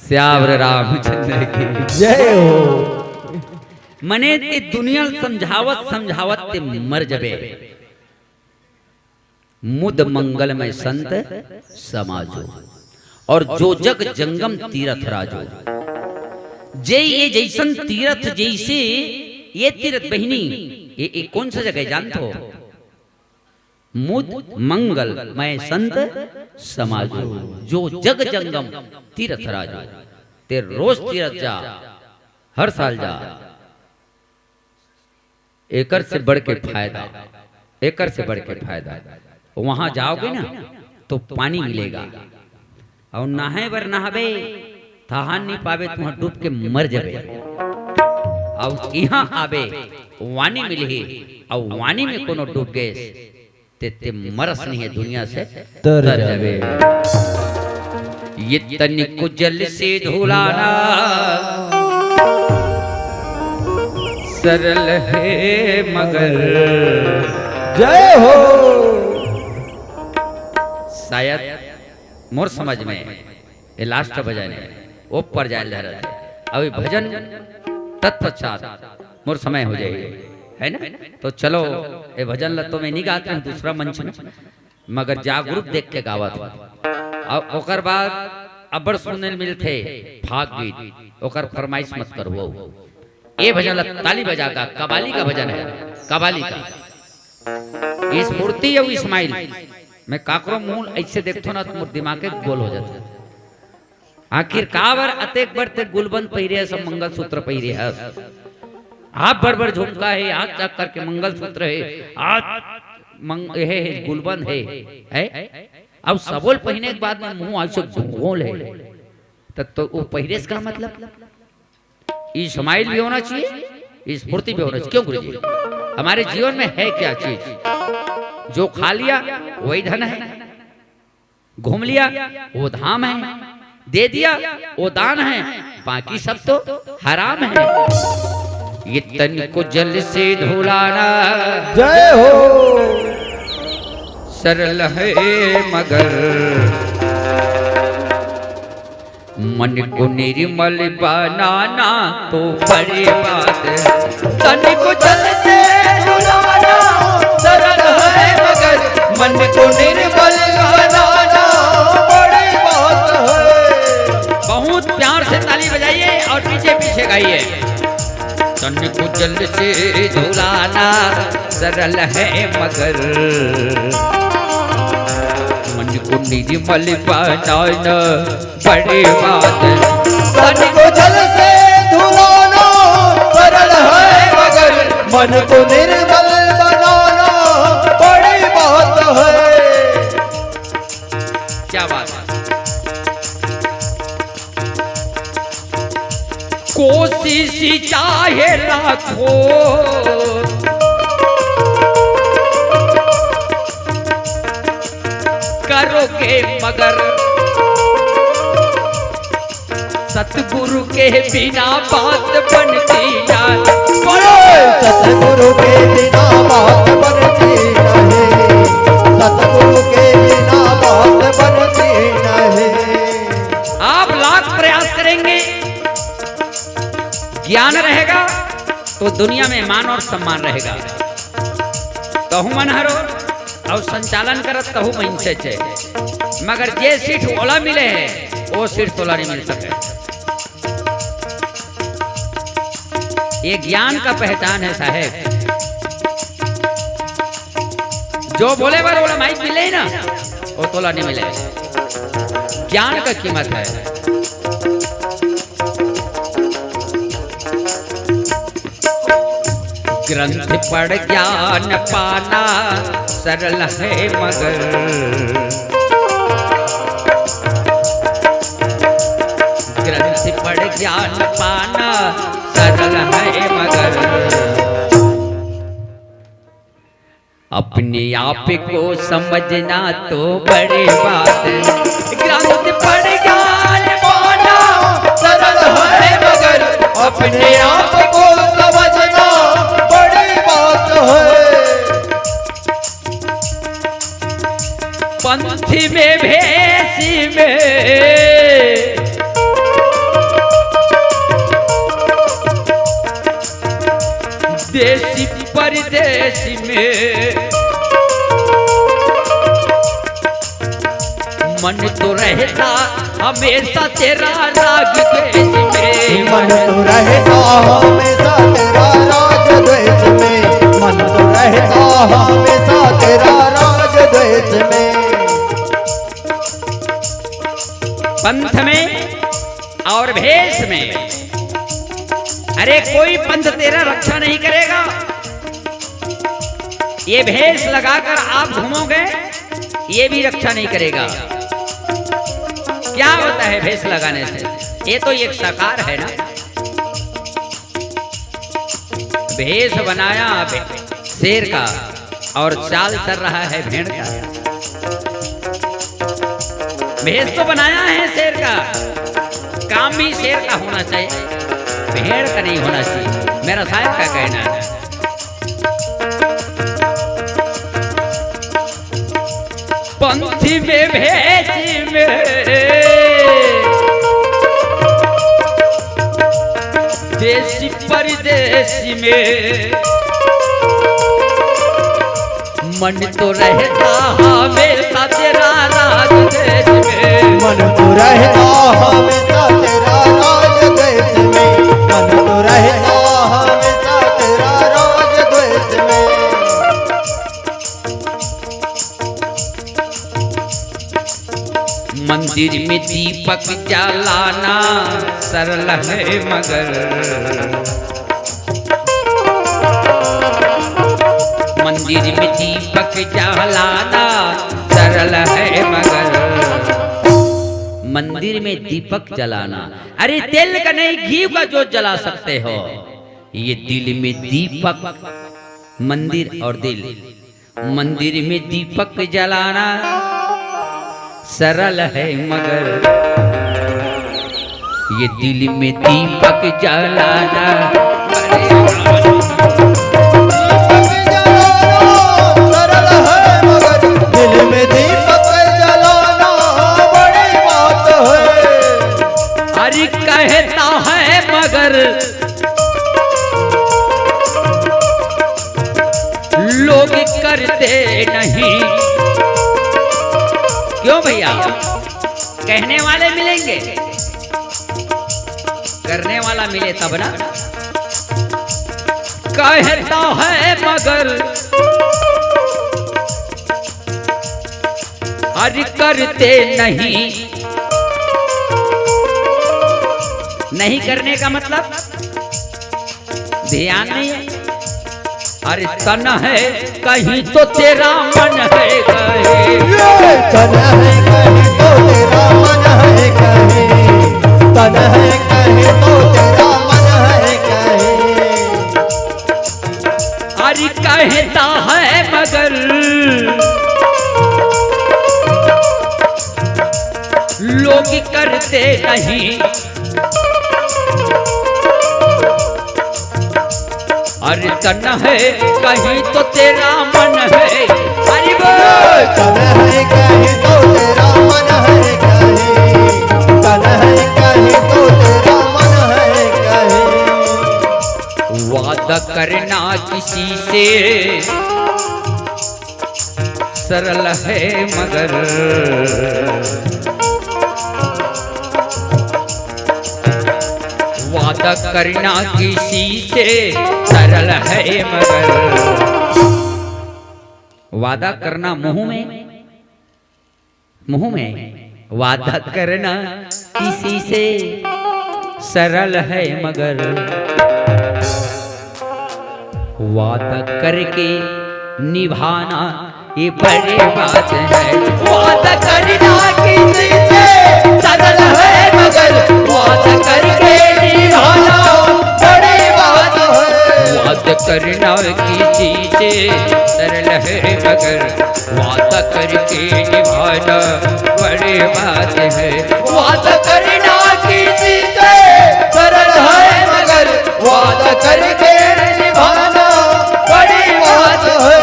सियावर रामचंद्र की जय हो। मने ते दुनिया ल समझावत समझावत ते मर जबे। मुद मंगलमय संत समाजो, और जो जग जंगम तीरथ राजो। जे ये जैसन तीरथ, जैसे ये तीरथ बहिनी, ये, ये कौन सा जगह है जानत हो? मुद मंगलमय संत समाजो, जो जग जंगम तीरथ राजो। ते रोज तीरथ जा, हर साल जा। एकर से बढ़ के फायदा, एकर से बढ़ के फायदा, वहां जाओगे ना, तो पानी मिलेगा। और नहाए बर नहाबे, तहान नहीं पाबे, तुहां डूब के मर जाबे। और यहां आबे, वाणी मिलही, और वाणी में कोनो डूब गए, ते, ते मरस नहीं है दुनिया से तर तर जाबे। जाबे। ये तनिको जल से धुलाना सरल है मगर। जय हो। शायद मोर समझ में ये लास्ट भजन है, वो पर जाए धरत है। अभी भजन तत्पश्चात मोर समय हो जाए, है ना? तो चलो, ये भजन ल तो मैं नहीं गात हूँ दूसरा मंच में, मगर जागरूक देख के गावत हूँ। और ओकर बाद अब्बड़ सुने ल मिलथे फाग गीत, ओकर फरमाइश मत करवाओ। ये भजन ल ताली बजा का, कबाली का भजन है, कबाली का। स्फूर्ति अउ स्माइल, मैं काकरो मुंह ऐसे देखथो ना, तो मोर दिमाग के गोल हो जाता। आखिर काबर अतेक बर ते गुलबंद पहिरे हस, मंगलसूत्र पहिरे हस, आप बड़ बड़ झुमका है, आज चक्कर के मंगलसूत्र है, आज मंग-, हे, हे, गुलबंद है, है? अब सबोल पहिने के बाद में मुंह आइसे गोल है, त तो वो पहिरे से का मतलब? स्माइल भी होना चाहिए, स्फूर्ति भी होना चाहिए। क्यों गुरु जी? हमारे जीवन में है क्या चीज? जो खा लिया वही धन है, घूम लिया वो धाम है, दे दिया वो दान है, बाकी सब तो हराम है। ये तन को जल से धुलाना जय हो। सरल है मगर मन को निर्मल बनाना तो बड़ी बात है। तन को जल से धुलाना सरल है मगर मन को निर्मल बनाना बड़ी बात है। बहुत प्यार से ताली बजाइए और पीछे पीछे गाइए। तन को जल से धुलाना सरल है मगर मन को निर्मल बनाना बड़ी बात। तन को जल से धुलाना सरल है मगर मन को निर्मल बनाना बड़ी बात है। क्या बात है। कोशिश चाहे लाखों करोगे मगर सतगुरु के बिना बात बनती ना। बोलो! सतगुरु के बिना बात बनती नहीं, सतगुरु के बिना बात बनती नहीं। आप लाख प्रयास करेंगे, ज्ञान रहेगा तो दुनिया में मान और सम्मान रहेगा। तहु मन हरो और संचालन करत तहु मन से छे, मगर जे सीट ओला मिले है, वो सीट तोला नहीं मिल सके। ये ज्ञान का पहचान है साहेब। जो बोले बर ओला माइक मिले ही ना, वो तोला नहीं मिले। ज्ञान का कीमत है। ग्रंथ पढ़ ज्ञान पाना सरल है मगर, ग्रंथ पढ़ ज्ञान पाना सरल है मगर, अपने आप को समझना तो बड़ी बात है। ग्रंथ पढ़ ज्ञान पाना सरल है मगर, अपने आप को समझना बड़ी बात है। पंथ में भेष में देश परदेश में मन तो रहता हमेशा तेरा राग द्वेष में। मन तो रहता हमेशा तेरा राग द्वेष में, मन तो रहता हमेशा तेरा राग द्वेष में। पंथ में और भेष में, अरे कोई पंथ तेरा रक्षा नहीं करेगा। ये भेष लगाकर आप घूमोगे, ये भी रक्षा नहीं करेगा। क्या होता है भेष लगाने से? ये तो एक साकार है ना। भेष बनाया अब शेर का और चाल चल रहा है भेड़ का। भेष तो बनाया है शेर का, काम भी शेर का होना चाहिए, भेड़ का नहीं होना चाहिए, मेरा साहब का कहना है। पंथी में भेष में देश परदेश में मन तो रहता हमेशा तेरा राज देश में। मन तो रहता हमेशा तेरा राज देश में, मन तो रहता हमेशा तेरा राज देश में। मंदिर में दीपक जलाना सरल है मगर, मंदिर में दीपक जलाना सरल है मगर, मंदिर में दीपक जलाना, अरे तेल का नहीं, घी का जोत जला सकते हो, ये दिल में दीपक, मंदिर और दिल, मंदिर में दीपक जलाना सरल है मगर, ये दिल में दीपक जलाना। दीपक जलाना सरल है मगर, दिल में दीपक जलाना बड़ी बात है। अरे कहता है मगर लोग करते नहीं। क्यों भैया, कहने वाले मिलेंगे, करने वाला मिले तब ना। कहता है मगर हर करते नहीं, नहीं करने का मतलब ध्यान नहीं है। अरे तन है कहीं तो तेरा मन है कहीं, ये तन है कहीं तो तेरा मन है कहीं, तन है कहीं तो तेरा मन है कहीं। अरे कहता है मगर लोग करते नहीं। अरे तन है कहीं तो तेरा मन है। अरे बोल। तन है कहीं तो तेरा मन है कहीं, तन है कहीं तो तेरा मन है कहीं। वादा करना किसी से सरल है मगर, वादा करना किसी से सरल है मगर, वादा करना मुंह में, मुंह में वादा करना किसी से सरल है मगर, वादा करके निभाना ये बड़ी बात है। वादा करना किसी से सरल है, मगर वादा करके निभाना बड़ी बात है। वादा करना किसी से सरल है, मगर वादा करके निभाना बड़ी बात है। वादा करना किसी से सरल है, मगर वादा करके निभाना बड़ी बात है।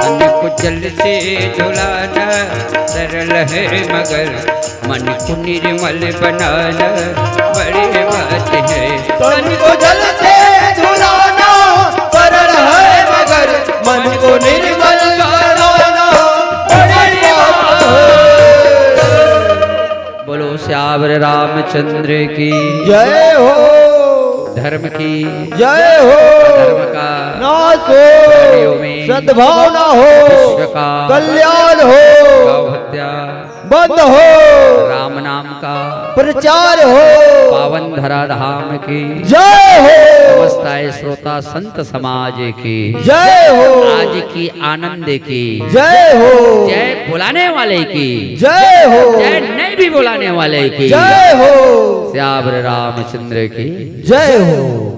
तन को जल से धुलाना सरल है, मगर मन को निर्मल बनाना बड़ी बात है। तन को जल से धुलाना सरल है, मगर मन को निर्मल बनाना बड़ी बात है। बोलो सियावर रामचंद्र की जय हो। धर्म की जय हो। धर्म का नाश हो। प्राणियों में सद्भावना हो। विश्व का कल्याण हो। गौ हत्या बंद हो। राम नाम का प्रचार हो। पावन धरा धाम की जय हो। समस्त श्रोता संत समाज की जय हो। आज की आनंद की जय हो। जय बुलाने वाले की जय हो। जय नहीं भी बुलाने वाले की जय हो। सियावर रामचंद्र की जय हो।